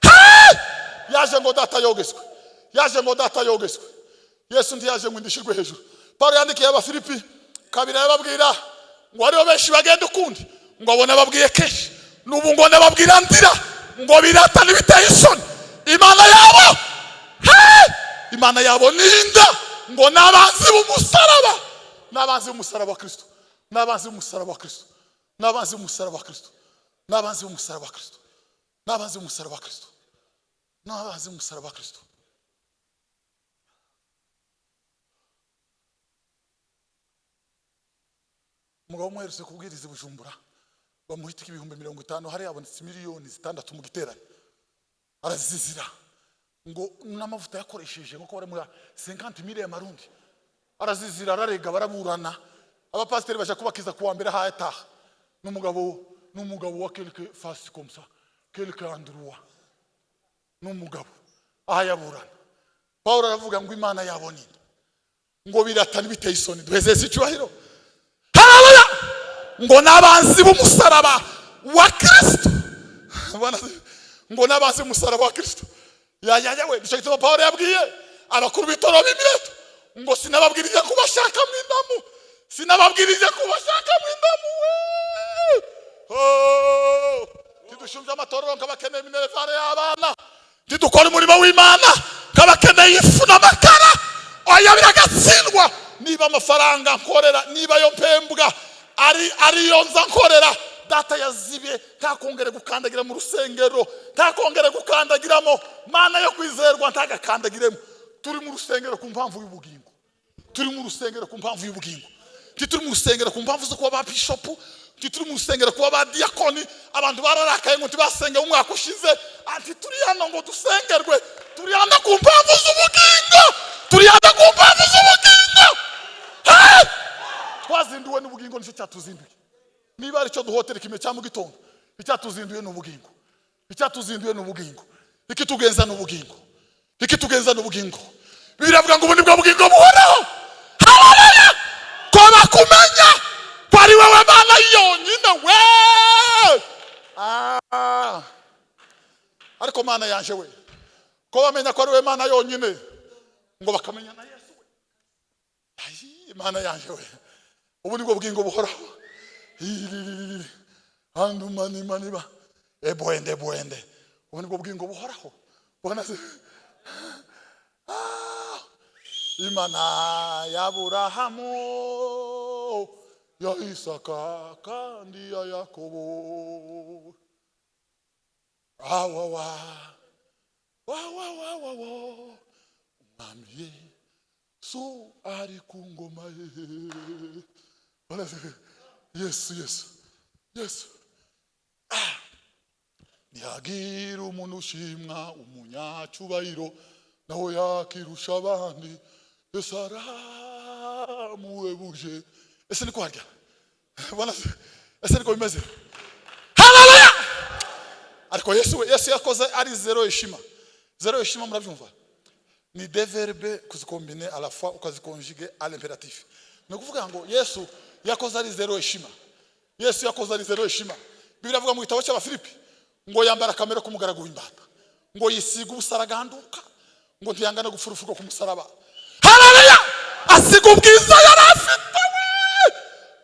Hey! Yaje ngo Data yogezwe, yaje ngo Data yogezwe. Yesu ntiyaje ngo indishyirwe hejuru. Paul yandikiye Abafilipi 2, arababwira ngo hariho benshi bagenda ukundi, ngo abone ababwiye kenshi, n'ubu ngo ndababwira ndira, ngo birata n'ibiteye isoni. Imana yabo, hey! Imana yabo ninda, ngo n'abanzi b'umusaraba, n'abanzi b'umusaraba wa Kristo, n'abanzi b'umusaraba wa Kristo, n'abanzi b'umusaraba wa Kristo, n'abanzi b'umusaraba wa Kristo, n'abanzi b'umusaraba wa Kristo, n'abanzi b'umusaraba wa Kristo. Umugabo umwe aherutse kubwiriza i Bujumbura, bamuhitika 50,000, hari habonetse 6 miliyoni mu giterane. Arazizira ngo n'amavuta yakoresheje, nkuko bari muri 50 mille y'amarundi. Arazizira, ararega, baraburana, abapasiteri baje kubakiza kuwa mbere hayataha. N'umugabo wa quelque face comme ça, quelque endroit, n'umugabo aha yaburana. Paul aravuga ngo Imana yabo nini, ngo biratana biteye isoni. Duhezeze icyubahiro. Haleluya! Ngo n'abanzi b'umusaraba wa Kristo, ngo n'abanzi b'umusaraba wa Kristo. Ya ya ya we, nicyo gituma Paul yabwiye abakuru b'itorero b'Imileto ngo sinababwirije kubashaka mu indamu, sinababwirije kubashaka mu indamu we. Oh, ntidushumbye amatorero nk'abakeneye minerivare y'abana, ntidukora umurimo w'Imana nk'abakeneye ifu n'amakara. Oya, biragatsindwa. Niba amafaranga nkorera, niba yo mpembwa ari ariyo nza nkorera, Data yazibye, ntakongere gukandagira mu rusengero, ntakongere gukandagiramo. Mana yo kwizerwa, ntagakandagiremo. Turi mu rusengero ku mpamvu y'ubugingo, turi mu rusengero ku mpamvu y'ubugingo. Ntituri mu rusengero ku mpamvu zo kuba ba bishopu, ntituri mu rusengero kuba ba diyakoni. Abantu bararakaye ngo ntibasenge umwaka ushize. Ntituri hano ngo dusengerwe, turi hano ku mpamvu z'ubugingo, turi hano ku mpamvu z'ubugingo. Hey! Twazinduwe n'ubugingo, nicyo cyatuzinduye. Niba ari cyo duhotera ikime cya mu gitondo, icyatuzinduye ni ubugingo, icyatuzinduye ni ubugingo, ikitugenza ni ubugingo, ikitugenza ni ubugingo. Bibiliya iravuga ngo ubu ni bwo bugingo buhoraho. Haleluya! Ko bakumenya ko ari wowe Mana yonyine we. Ah. Ariko Mana yanje we, ko bamenya ko ari we Mana yonyine, ngo bakamenya na Yesu we. Ayi, Mana yanje we, ubu nibwo bugingo buhoraho. Andumani maniba ebwende bwende, ubu nibwo bugingo buhoraho. Bwana Ah, Imana y'Aburahamu, ya Isaka kandi ya Yakobo, awawa wawawawawa, Umwami Yesu ari ku ngoma ye. Bwana Yesu, Yesu, Yesu. Ntihagira umuntu ushimwa umunyacyubahiro, nawe yakirusha abandi, Yesu aramuhebuje. Ese niko harya? Bwana, ese niko bimeze? Haleluya! Ariko Yesu we, Yesu yakoze ari zéro heshima, zéro heshima. Murabyumva, ni deux verbes kuzikombine à la fois, ukazikonjuge à l'impératif. Ni ukuvuga ngo Yesu yakoze ari zéro heshima, Yesu yakoze ari zéro heshima. Bibiliya avuga mu gitabo cy'Abafilipi ngo yambara akamero k'umugaragu w'imbata, ngo yisiga ubusaraganduka, ngo ntiyangane gupfa urupfu rwo ku musaraba. Haleluya! Asiga ubwiza yari afite we,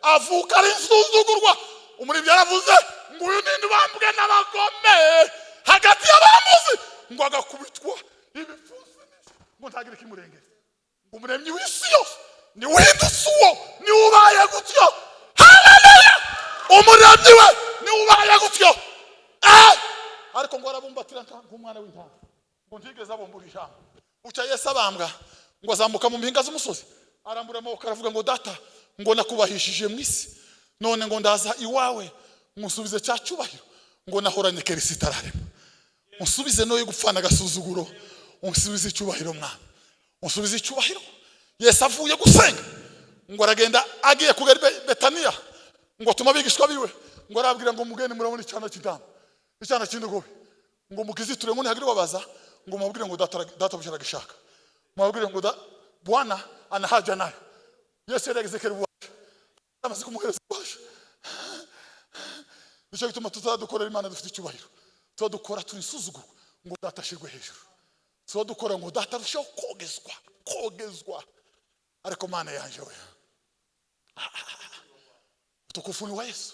avuka ari insuzugurwa. Umuririmbyi yaravuze ngo uyu ninde ubambwe n'abagome hagati y'abamuzi, ngo agakubitwa ibipfunsi, ngo ntagire ikimurengera, ngo Umuremyi w'isi yose ni wihindutse uwo, niwe ubaye gutyo. Haleluya! Umuremyi we niwe ubaye gutyo. Eh! Ariko ngo arabumbatira nk'umwana w'intama, ngo ntigeze abumbura ijambo. Bucya Yesu abambwa, ngo azamuka mu mpinga z'umusozi, arambura amaboko, aravuga ngo Data, ngo nakubahishije mu isi, none ngo ndaza iwawe, musubize cya cyubahiro ngo nahoranye kerisi itararema. Unsubize noye gupfana agasuzuguro, unsubize icyubahiro, Mwana, unsubize icyubahiro. Yesu avuye gusenga, ngo aragenda, agiye kugera i Betaniya, ngo atuma abigishwa biwe, ngo arababwira ngo mugende murabona icyana cy'intama, icyana cy'indogobe, ngo mukiziture, ngo ntihagire ubabaza, ngo mubabwire ngo data, databuja aragishaka, mubabwire ngo Bwana ana haja nayo. Yesu yari yageze kera ububasha, amaze kumuhereza ububasha. Nicyo gituma tutadukorera Imana dufite icyubahiro, tuba dukora turisuzugurwa ngo Data ashirwe hejuru, tuba dukora ngo Data arusheho kogezwa, kogezwa. Ariko Mana yanje we, utukufu ni wa Yesu.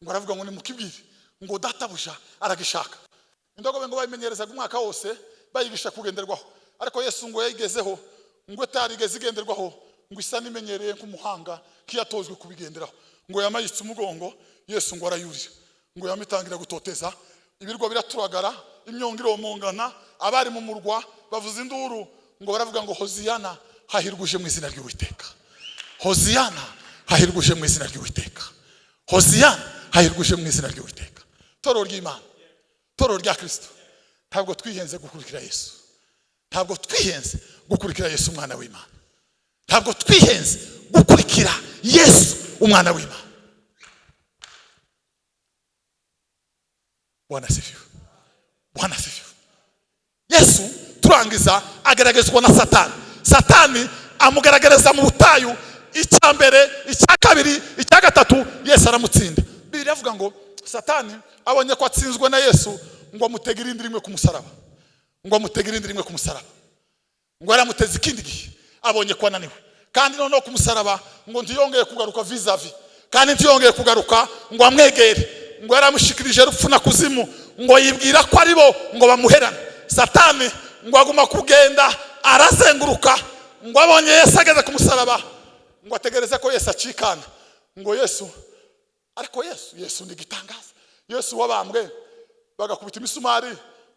Ngo aravuga ngo nimukibwire ngo databuja aragishaka. Indogobe ngo bayimenyerezaga umwaka wose, bayigisha kugenderwaho, ariko Yesu ngo yayigezeho ngo itarigeze igenderwaho, ngo isa n'imenyereye nk'umuhanga k'iyatojwe kubigenderaho. Ngo yamayitse umugongo, Yesu ngo arayurira, ngo yamitangira gutoteza, ibirwa biraturagara, imyongo iromongana, abari mu murwa bavuza induru, ngo baravuga ngo hoziyana, hahirwa uje mu izina ry'Uwiteka, hoziyana, hahirwa uje mu izina ry'Uwiteka, hoziyana, hahirwa uje mu izina ry'Uwiteka. Torero ry'Imana, torero rya Kristo, ntabwo twihenze gukurikira Yesu, ntabwo twihenze gukurikira Yesu umwana w'Imana, ntabwo twihenze gukurikira Yesu umwana w'Imana. Bwana asifiwe, Bwana asifiwe. Yesu turangiza agaragazwa na Satani. Satani amugaragariza mu butayu, icya mbere, icya kabiri, icya gatatu, Yesu aramutsinda. Bibiliya ivuga ngo Satani abonye ko atsinzwe na Yesu, ngo amutege irindi rimwe ku musaraba, ngo amutege irindi rimwe ku musaraba, ngo yaramuteze ikindi gihe abonye ko ananiwe. Kandi noneho ku musaraba ngo ntiyongeye kugaruka vis-a-vis, kandi ntiyongeye kugaruka ngo amwegere, ngo yaramushikirije rupfu na kuzimu, ngo yibwira ko ari bo ngo bamuherane. Satani ngo aguma kugenda arazenguruka, ngo abonye Yesu ageze ku musaraba, ngo ategereze ko Yesu acikana, ngo Yesu, ariko Yesu, Yesu ni igitangaza. Yesu wabambwe bagakubita imisumari,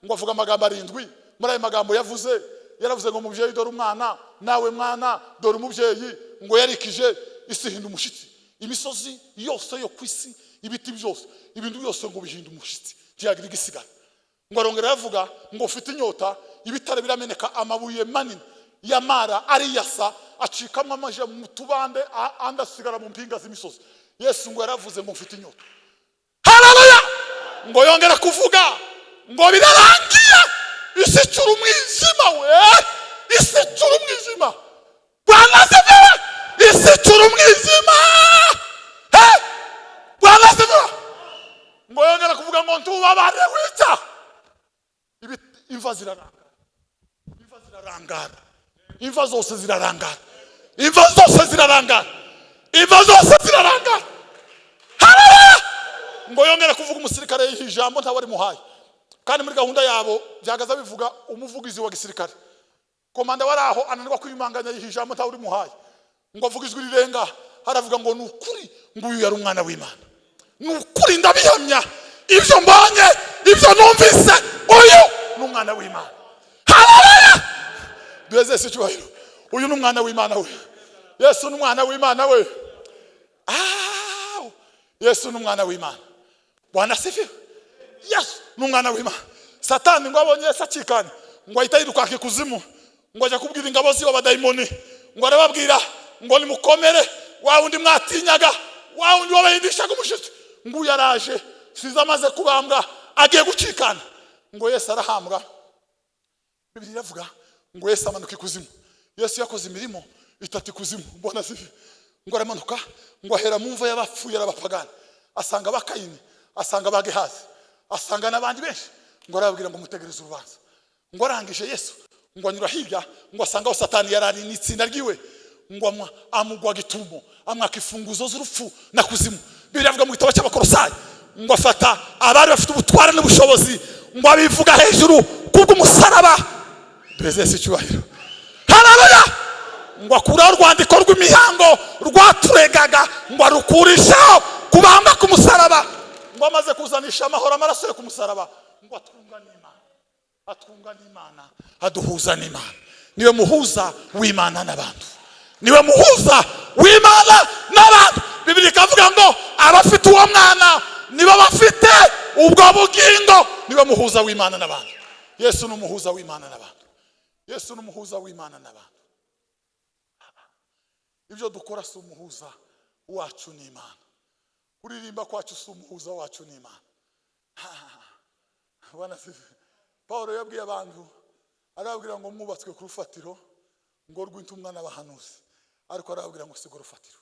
ngo avuga amagambo 7. Muri ayo magambo yavuze, yaravuze ngo mubyeyi dore umwana, nawe mwana dore umubyeyi. Ngo yarikije isi ihinda umushitsi, imisozi yose yo ku isi, ibiti byose, ibintu byose ngo bihinda umushitsi, ntiyagira igisigara. Ngo arongera aravuga ngo ufite inyota, ibitare birameneka, amabuye manini yamara ariyasa, acikamo amaje mu tubande, andi asigara mu mpinga z'imisozi. Yesu ngo yaravuze ngo mfite inyota. Haleluya! Ngo yongera kuvuga ngo birarangiye, isi icura umwijima we, isi icura umwijima. Bwana asifiwe, isi icura umwijima. He! Bwana asifiwe. Ngo yongera kuvuga ngo ntubabare wica. Imva zirarangara, imva zirarangara, imva zose zirarangara, imva zose zirarangara, imva zose zirarangara. Haleluya! Ngo yongera kuvuga, umusirikare yiha ijambo ntawe arimuhaye, kandi muri gahunda yabo byagaza bivuga umuvugizi wa gisirikare. Komanda wari aho ananirwa kwimanganya, yiha ijambo ntawe urimuhaye, ngo avuge ijwi rirenga, haravuga ngo ni ukuri, ngo uyu yari umwana w'Imana, ni ukuri ndabihamya, ibyo mbonye, ibyo numvise, uyu ni umwana w'Imana. Haleluya! Duheze Yesu icyubahiro. Uyu ni umwana w'Imana we. Yesu ni umwana w'Imana we. Yesu ni umwana w'Imana. Bwana asifiwe. Yesu ni umwana w'Imana. Satani ngo abonye Yesu acikanye, ngo ahita yirukanka ikuzimu, ngo ajya kubwira ingabo ziwe abadayimoni, ngo arababwira ngo nimukomere, wa wundi mwatinyaga, wa wundi wabahindishaga umushitsi, ngo uyu yaraje, size amaze kubambwa, agiye gucikana. Ngo Yesu arahambwa. Bibiliya iravuga ngo Yesu amanuka ikuzimu. Yesu yakoze imirimo itatu ikuzimu. Mbona sivi. Ngo aramanuka, ngo ahera mu mva y'abapfuye arabapagana, asanga ba Kayini, asanga ba Gehazi, asanga n'abandi benshi, ngo arababwira ngo mutegereze urubanza. Ngo arangije Yesu ngo anyura hirya, ngo asanga aho Satani yari ari n'itsinda ryiwe, ngo amugwa gitumo, amwaka imfunguzo z'urupfu na kuzimu. Bibiliya ivuga mu gitabo cy'Abakolosayi ngo afata abari bafite ubutware n'ubushobozi, ngo abivuga hejuru kubw'umusaraba. Duheze Yesu icyubahiro. Haleluya! Ngo akuraho urwandiko rw'imihango rwaturegaga, ngo arukurishaho kubamba ku musaraba. Ngo amaze kuzanisha amahoro amaraso ye ku musaraba, ngo atwunga n'Imana, atwunga n'Imana, aduhuza n'Imana. Niwe muhuza w'Imana n'abantu, niwe muhuza w'Imana n'abantu. Bibiliya ikavuga ngo abafite uwo mwana nibo bafite ubwo bugingo. Niwe muhuza w'Imana n'abantu. Yesu ni umuhuza w'Imana n'abantu. Yesu ni umuhuza w'Imana n'abantu. Ibyo dukora si umuhuza wacu n'Imana. Kuririmba kwacu si umuhuza wacu n'Imana. Bwana Paulo yabwiye abantu, arababwira ngo mwubatswe ku rufatiro ngo rw'intumwa n'abahanuzi, Ariko arababwira ngo sigo urufatiro.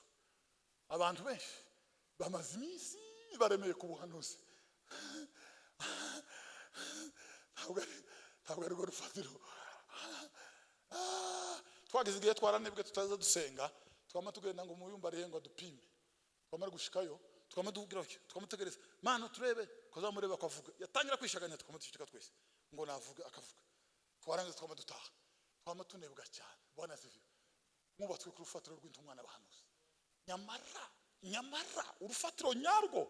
Abantu benshi bamaze iminsi baremeye ku buhanuzi, ntabwo ari rwo rufatiro. Twageze igihe twaranebwe, tutaza dusenga, twama tugenda ngo muyumba arihe ngo adupime. Twamara gushikayo, twama duhugira batyo, twamutegereza Mana turebe kuzamureba akavuga. Yatangira kwishaganya, tukamutushika twese ngo navuga, akavuga. Twarangiza twama dutaha, twama tunebwa cyane. Bwana asifiwe. Mwubatswe ku rufatiro rw'intumwa n'abahanuzi, nyamara urufatiro nyarwo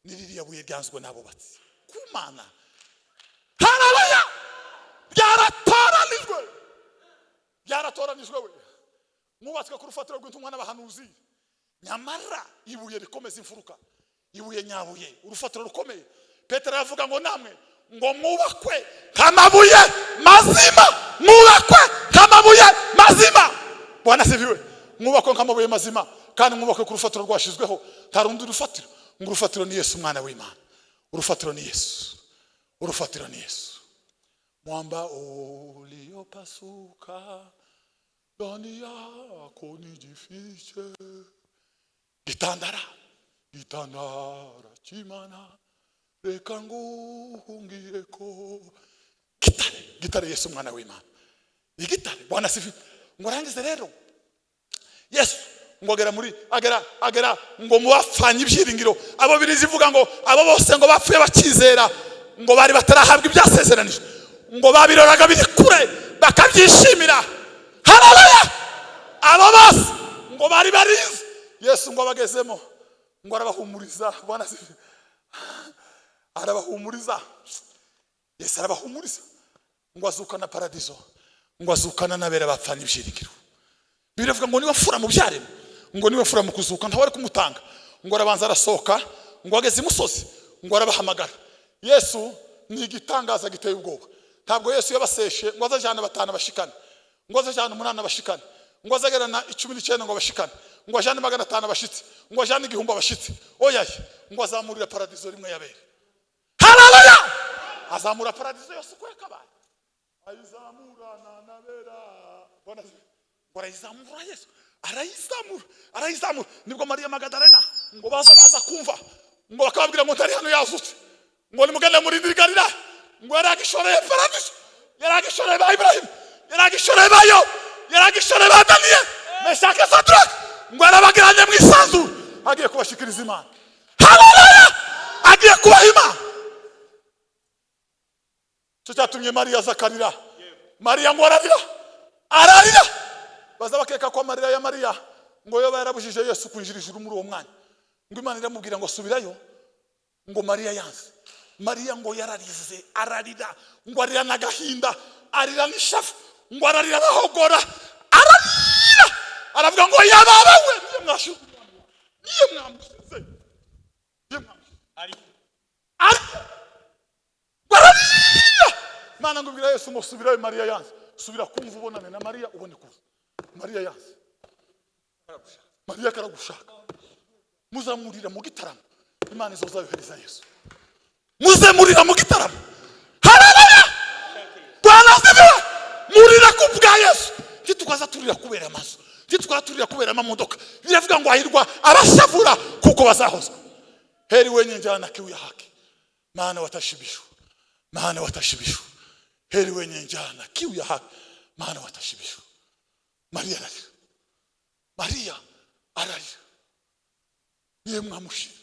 ni ririya buye ryanzwe n'abubatsi ku Mana. Haleluya! Byaratoranijwe, byaratoranijwe. We mwubatswe ku rufatiro rw'intumwa n'abahanuzi, nyamara ibuye rikomeza imfuruka, ibuye nyabuye, urufatiro rukomeye. Petero aravuga ngo namwe ngo mwubakwe nk'amabuye mazima, mwubakwe nk'amabuye mazima. Bwana asifiwe. Mwubakwe nk'amabuye mazima kandi mwubakwe ku rufatiro rwashyizweho. Nta rundi rufatiro, ngo urufatiro ni Yesu umwana w'Imana. Urufatiro ni Yesu, urufatiro ni Yesu. Mwamba uliopasuka, ndani yako nijifiche. Gitandara, gitandara cy'Imana, reka nguhungireko. Gitare, gitare, Yesu umwana w'Imana, igitare. Bwana asifiwe. Ngo arangize rero, Yesu ngo agera muri agera ngo mu bapfanye ibyiringiro, abo birizi ivuga ngo abo bose ngo bapfuye bakizera, ngo bari batarahabwa ibyasezeranijwe, ngo babiroraga biri kure bakabyishimira. Haleluya! Abo bose ngo bari barize, Yesu ngo abagezemo ngo arabahumuriza. Bwana asifiwe. Arabahumuriza, Yesu arabahumuriza, ngo azukana Paradizo, ngo azukana n'abera bapfanye ibyiringiro. Biravuga ngo niwe mfura mu byaremwe, ngo niwe mfura mu kuzuka. Ntawe ari kumutanga. Ngo arabanza arasohoka, ngo ageze imusozi ngo arabahamagara. Yesu ni igitangaza giteye ubwoba. Ntabwo Yesu yabaseshe ngo azajyane batanu abashikane, ngo azajyane umunani abashikane, ngo azagerana 19 ngo abashikane, ngo ajyane 500 abashitsi, ngo ajyane 1000 abashitsi. Oyaye, ngo azamurira Paradizo rimwe yabere. Haleluya! Azamura Paradizo yose uko yakabaye, ayizamurana nabera. Bwana ngo arayizamura, Yesu arayizamura, arayizamura. Nibwo Mariya Magadalena ngo baza kumva ngo bakababwira ngo ntari hano, yazutse, ngo nimugende muri Galilaya. Ngo yari agishoreye Paradiso, yari agishoreye ba Ibrahimu, yari agishoreye ba Yobu, yari agishoreye ba Daniyeli, Meshake, Sadraka. Ngo yarabagiranye mu isanzure, agiye kubashikiriza Imana. Haleluya! Agiye kubaha Imana. Cyo cyatumye Mariya aza akarira. Mariya ngo ararira, ararira. Baza bakeka ko amarira ya Mariya ngo yoba yarabujije Yesu kwinjira ijuru muri uwo mwanya. Ngo Imana iramubwira ngo subirayo, ngo Mariya yanze. Mariya ngo yararize, ararira, ngo arira n'agahinda, arira n'ishavu, ngo ararira, arahogora, ararira, aravuga ngo yababawe, niyo mwashize, niyo mwamusize, niyo mwamusize. Ari Ariko ngo ararira. Imana ngo ibwira Yesu ngo subirayo, Mariya yanze. Subira kumva ubonane na Mariya, ubone kuza. Mariya yanze, Mariya karagushaka. Muzamurira mu gitaramo, Imana izozayohereza Yesu. Muzemurira mu gitaramo. Haleluya! Bwana asifiwe. Murira ku bwa Yesu. Ntitukaza turira kubera amazu, ntitukaza turira kubera amamodoka. Biravuga ngo hahirwa abashavura kuko bazahozwa. Heri wenye njaa na kiu ya haki, maana watashibishwa, maana watashibishwa. Heri wenye njaa na kiu ya haki, maana watashibishwa. Mariya ararira, Mariya ararira. Niye mwamushize,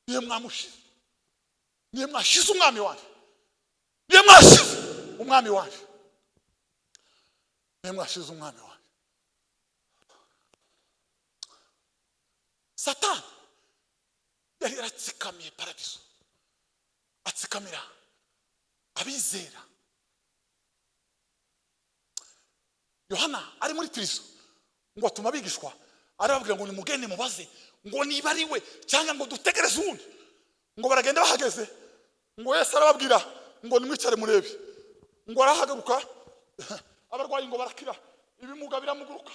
niye mwamushize, niye mwashize umwami wanjye, niye mwashize umwami wanjye, niye mwashize umwami wanjye. Satani yari yaratsikamiye Paradiso, atsikamira abizera. Yohana ari muri prison ngo atuma abigishwa, arababwira ngo nimugende mubaze ngo niba ari we cyangwa ngo dutegereze uwundi. Ngo baragenda, bahageze ngo Yesu arababwira ngo nimwicare murebe. Ngo arahagaruka, abarwayi ngo barakira, ibimuga biramuguruka,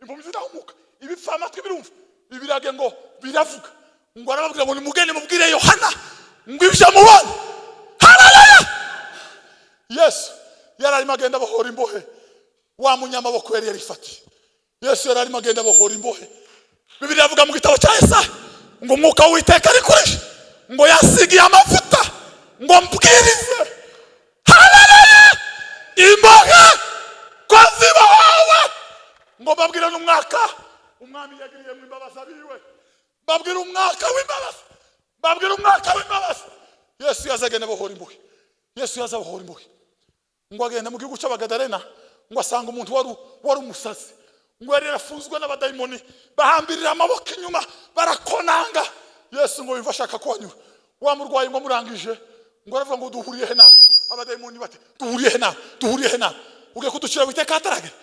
impumyi zirahumuka, ibipfamatwi birumva, ibirage ngo biravuga. Ngo arababwira ngo nimugende mubwire Yohana ngo ibyo mubonye. Haleluya! Yesu yari arimo agenda abohora imbohe. Wa munyamaboko yari yarifatiye Yesu yari arimo agenda abohora imbohe. Bibiliya avuga mu gitabo cya Yesaya ngo umwuka w'Uwiteka ari kuri njye, ngo yasigiye amavuta ngo mbwirize, haleluya, imbohe ko zibohowe, ngo mbabwire n'umwaka umwami yagiriyemo imbabazi abiwe, mbabwire umwaka w'imbabazi, mbabwire umwaka w'imbabazi. Yesu yaza agenda abohora imbohe. Yesu yaza abohora imbohe, ngo agenda mu gihugu cy'Abagadarena, ngo asanga umuntu wari umusazi, ngo yari yarafunzwe n'abadayimoni, bahambirira amaboko inyuma, barakonanga. Yesu ngo yumva ashaka kuhanyura, wa murwayi ngo amurangije, ngo aravuga ngo duhuriye he nawe? Abadayimoni bati duhuriye he nawe? Duhuriye he nawe? Ugiye kuducira witeka ataragera.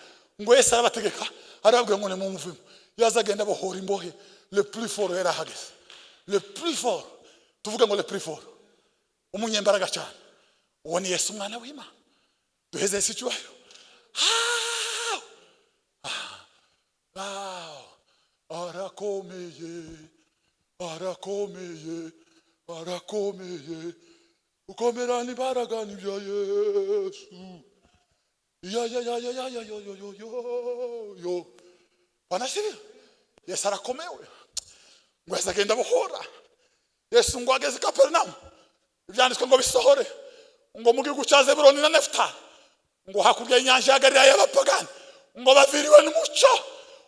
Ngo Yesu arabategeka, arababwira ngo nimumuvemo. Yaza agenda abohora imbohe. Le plus fort yari ahageze, le plus fort, tuvuge ngo le plus fort, umunyembaraga cyane, uwo ni Yesu umwana w'Imana. Duheze Yesu icyubahiro. Ah! Arakomeye, arakomeye, arakomeye. Gukomera n'imbaraga ni bya Yesu. Ya ya ya ya ya ya yo yo yo yo yo. Bwana asifiwe. Yesu arakomewe. Ngo Yesu agenda abohora. Yesu ngo ageze i Kaperinawumu, ibyanditswe ngo bisohore, ngo mu gihugu cya Zebuloni na Nefutali, ngo hakurya y'inyanja ya Galilaya y'abapagani, ngo baviriwe n'umucyo,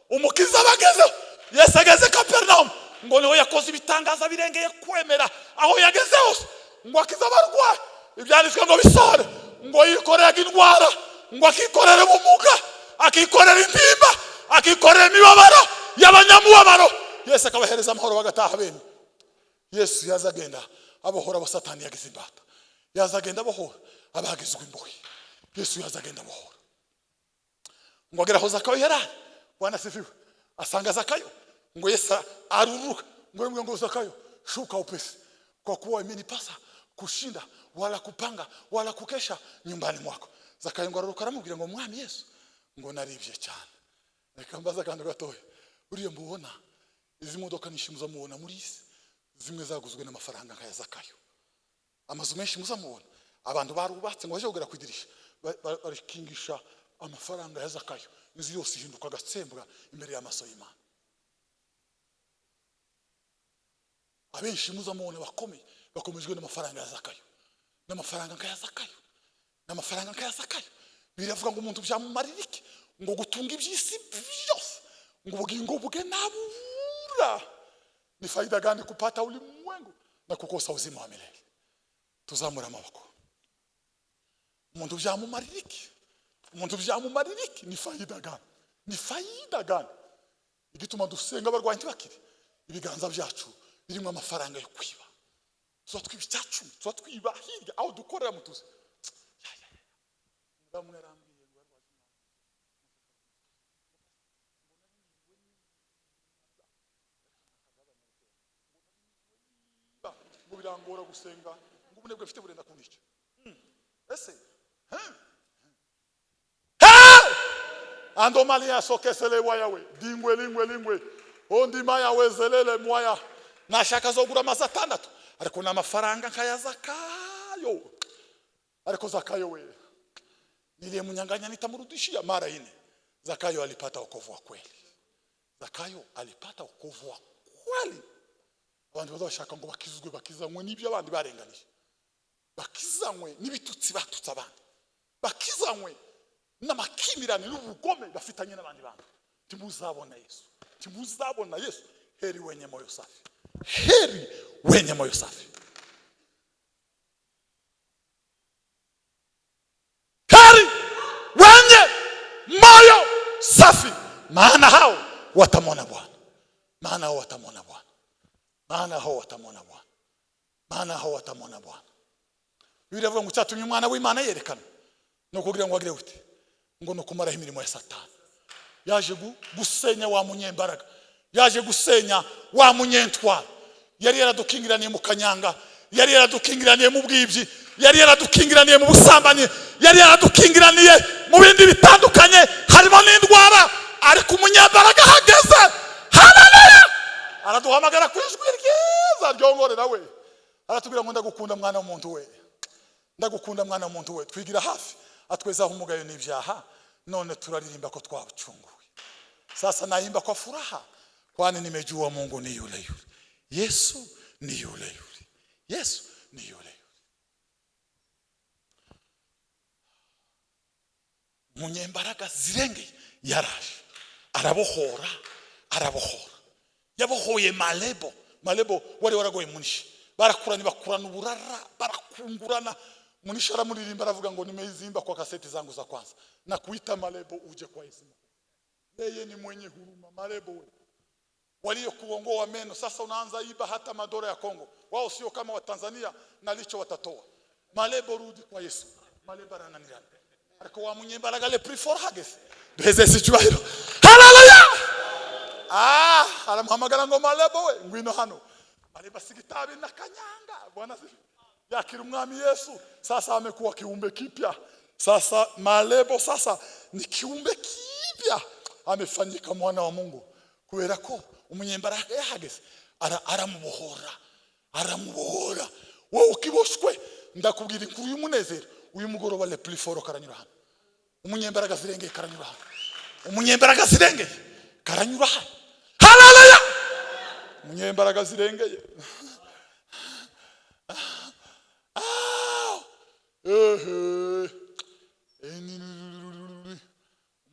umukiza bagezeho. Yesu ageze Kaperinawumu, ngo niho yakoze ibitangaza birengeye kwemera. Aho yageze hose ngo akize abarwayi, ibyanditswe ngo bisohore, ngo yikoreraga indwara, ngo akikorera ubumuga, akikorera intimba, akikorera imibabaro y'abanyamubabaro. Yesu akabahereza amahoro, bagataha bene. Yesu yaza agenda abohora abo Satani yagize imbata. Yaza agenda abohora abagizwe imbohe. Yesu yaza agenda abohora. Ngo agera aho Zakayo yari ari, Bwana asifiwe, asanga Zakayo. Ngo Yesu aruruka, ngo yemwe, ngo Zakayo, shuka upesi, kwa kuwa imenipasa kushinda wala kupanga wala kukesha nyumbani mwako. Zakayo ngo aruruka, aramubwira ngo Mwami Yesu, ngo naribye cyane. Reka mbaza akantu gatoya. Uriya mubona, izi modoka nyinshi muzamubona muri isi, zimwe zaguzwe n'amafaranga nk'aya Zakayo. Amazu menshi muzamubona, abantu barubatse ngo baje kugera ku idirisha, barikingisha amafaranga ya Zakayo. Inzu yose ihinduka agatsembwa imbere y'amaso y'Imana. Abenshi muzamubona bakomeye bakomejwe n'amafaranga ya Zakayo, n'amafaranga nk'aya Zakayo, n'amafaranga nk'aya Zakayo. Biravuga ngo umuntu byamumarira iki ngo gutunga iby'isi byose, ngo ubugingo bwe nabura? Ni faida gani kupata ulimwengu na kukosa uzima wa milele? Tuzamura amaboko. Umuntu byamumarira iki? Umuntu byamumarira iki? Ni faida gani? Ni faida gani? Igituma dusenga abarwayi ntibakire, ibiganza byacu birimo amafaranga yo kwiba. Tuba twiba icyacu, tuba twiba hirya aho dukorera mu tuzi. Umudamu yarambwiye ngo yarwaje umwana, ngo birangora gusenga, ngo ubunebwe mfite burenda kunyica. Ese andomalia sokesele wayawe dingwe lingwe lingwe ondima yawe zelele mwaya, nashaka zogura amazu atandatu, ariko n'amafaranga nkaya Zakayo. Ariko Zakayo we niliyemnyang'anya nitamrudishia mara ine. Zakayo alipata wokovu wa kweli. Zakayo alipata wokovu wa kweli. Abantu bazashaka ngo bakizwe, bakizanywe n'ibyo abandi barenganije, bakizanywe n'ibitutsi batutse abandi, bakizanywe n'amakimirane n'ubugome bafitanye n'abandi bantu. Ntimuzabona Yesu, ntimuzabona Yesu. Heri wenye moyo safi, heri wenye moyo safi, heri wenye moyo safi, maana hao watamwona Bwana, maana hao watamwona Bwana, maana hao watamwona Bwana, maana hao watamwona Bwana. Bibiliya ivuga ngo icyatumye umwana w'Imana yerekana ni ukugira ngo agire gute? Ngo ni ukumaraho imirimo ya Satani. Yaje gusenya wa munyembaraga, yaje gusenya wa munyentwaro yari yaradukingiraniye mu kanyanga, yari yaradukingiraniye mu bwibyi, yari yaradukingiraniye mu busambanyi, yari yaradukingiraniye mu bindi bitandukanye, harimo n'indwara. Ariko umunyembaraga ahageze, haleluya, araduhamagara ku ijwi ryiza ryongorera we, aratubwira ngo ndagukunda mwana w'umuntu we, ndagukunda mwana w'umuntu we. Twigira hafi, atwezaho umugayo n'ibyaha, none turaririmba ko twacunguwe. Sasa naimba kwa furaha, kwani nimejua Mungu ni yule yule, Yesu ni yule yule, Yesu ni yule yule. Munyembaraga zirengeye yaraje arabohora, arabohora. Yabohoye Malebo. Malebo wari waragoye Munishi, barakurana bakurana uburara, barakungurana. Munishi aramuririmba aravuga ngo nimeizimba kwa kaseti zangu za kwanza na kuita Malebo uje kwa Yesu, yeye ni mwenye huruma. Malebo we waliokuongoa meno, sasa unaanza iba hata madora ya Kongo. Wao sio kama wa Tanzania na licho watatoa. Malebo rudi kwa Yesu. Malebo arananirana ariko wa munyembaraga le plus fort hageze duheze icyubahiro. Haleluya. Aramuhamagara ngo Malebo we ngwino hano. Malebo asiga itabi na kanyanga. Bwana yakira umwami Yesu. Sasa amekuwa kiumbe kipya. Sasa Malebo sasa ni kiumbe kipya, amefanyika mwana wa Mungu. Kubera ko umunyembaraga yahageze aramubohora, aramubohora. Wowe ukiboshwe, ndakubwira inkuru y'umunezero. Uyu mugoroba le plus fort karanyura hano. Umunyembaraga zirengeye karanyura hano. Umunyembaraga zirengeye karanyura hano. Haleluya. Umunyembaraga zirengeye.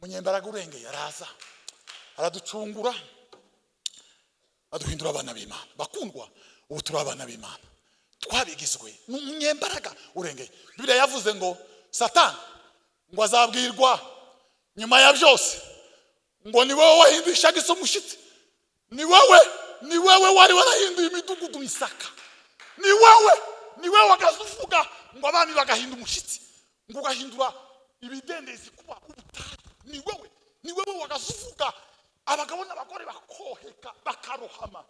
Umunyembaraga urengeye araza araducungura, aduhindura abana b'Imana. Bakundwa, ubu turi abana b'Imana, twabigizwe n'umunyembaraga urengeye. Bibiliya yavuze ngo Satani ngo azabwirwa nyuma ya byose ngo ni wowe wahindishaga isi umushitsi, ni wowe wari warahinduye imidugudu isaka, ni wowe wagazuvuga ngo abami bagahinda umushitsi, ngo ugahindura ibidendezi kuba ubutayu, ni wowe wagazuvuga abagabo n'abagore bakoheka bakarohama,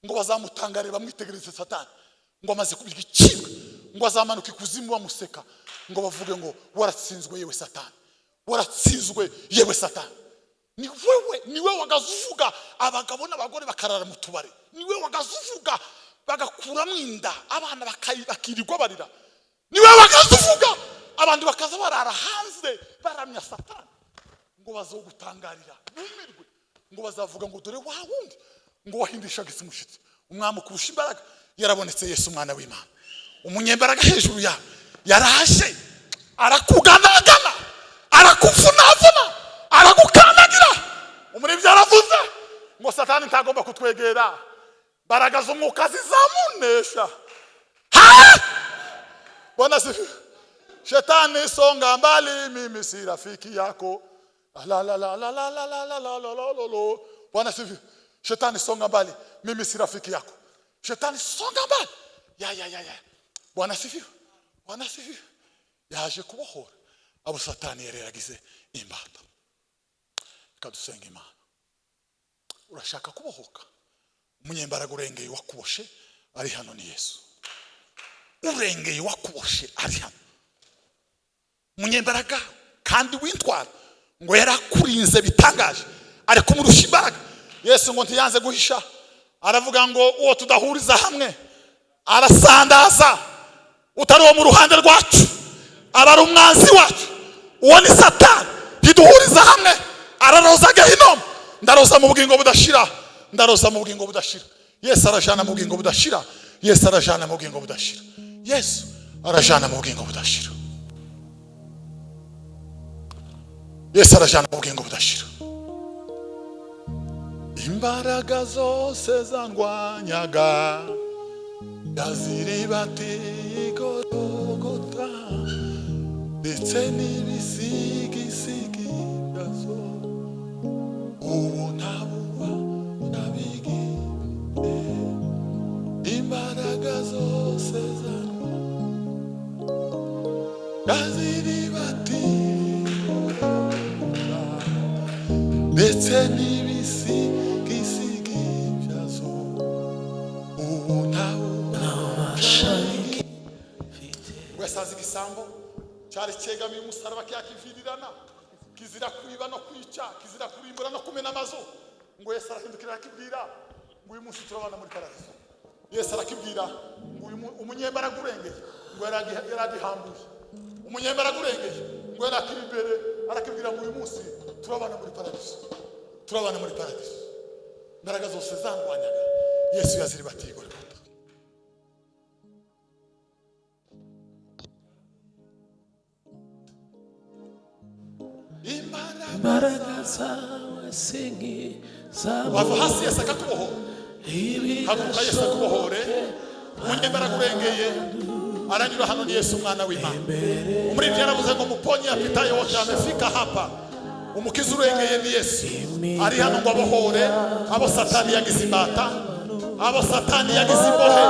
ngo bazamutangare bamwitegereze Satani ngo amaze kubirya icibwa, ngo azamanuka ikuzimu bamuseka, ngo bavuge ngo waratsinzwe yewe Satani, waratsinzwe yewe Satani. Ni wewe wagazuvuga abagabo n'abagore bakarara mu tubare, ni wewe wagazuvuga bagakuramo inda abana bakirirwa barira, ni wewe wagazuvuga abantu bakaza barara hanze baramya Satani, ngo bazogutangarira bumirwe, ngo bazavuga ngo dore wa wundi ngo wahindishaga isi umushitsi. Umwami kurusha imbaraga yarabonetse, Yesu umwana w'Imana. Umunyembaraga hejuru yawe yaraje arakuganagana, arakuvunavuna, aragukandagira. Umuribyi aravuze ngo Satani ntagomba kutwegera, mbaraga z'umwuka zizamunesha. Bwana sifiwe. Shetani songa mbali, mimi si rafiki yako. La la la la la la la la la la la. Bwana sifiwe. Shetani songa mbali, mimi si rafiki yako. Shetani songa mbali. Ya ya ya ya. Bwana sifiwe. Bwana sifiwe. Yaje kubohora abo Satani yari yaragize imbata. Kadusenga Imana. Urashaka kubohoka? Umunyembaraga urengeye wakuboshe ari hano ni Yesu. Urengeye wakuboshe ari hano. Umunyembaraga kandi wintwara ngo yarakurinze bitangaje, ari kumurusha imbaraga. Yesu ngo ntiyanze guhisha, aravuga ngo uwo tudahuriza hamwe arasandaza, utari uwo mu ruhande rwacu aba ari umwanzi wacu. Uwo ni Satani. Ntiduhuriza hamwe, araroza gehinomu. Ndaroza mu bugingo budashira, ndaroza mu bugingo budashira. Yesu arajana mu bugingo budashira. Yesu arajana mu bugingo budashira. Yesu arajana mu bugingo budashira. Yesu arajana mu bugingo budashira. Imbaraga zose zandwanyaga yaziribatiye igorogota, ndetse n'ibisigisigi byazo, ubu ntabuba nabigifite. Imbaraga zose zandwanyaga yaziribatiye igorogota, ndetse n'ibisigisigi byazo, ubu ntabuba. Wesaza igisambo cyari cyegamiye umusaraba kiyakivirirana, kizira kwiba no kwica, kizira kurimbura no kumena amazu. Ngo Yesu arahindukira arakibwira ngo uyu munsi turabana muri paradiso. Yesu arakibwira ngo uyu umunyembaraga urengeye ngo yaragihambuye. Umunyembaraga urengeye ngo yarakiri imbere arakibwira ngo uyu munsi turabana muri paradiso. Turabana muri paradiso. Imbaraga zose zangwanyaga, Yesu yaziribatiye Golgotha. Imbaraga Imbaraga zawe si nk'izabo. Wava hasi, Yesu akakubohora. Haguruka, Yesu akubohore. Umunyembaraga urengeye aranyura hano, ni Yesu umwana w'Imana. Umuririmbyi yaravuze ngo: "Muponyi apitaye wote amefika hapa." Umukiza urengeye ni Yesu, ari hano ngo abohore abo Satani yagize imbata, abo Satani yagize imbohe.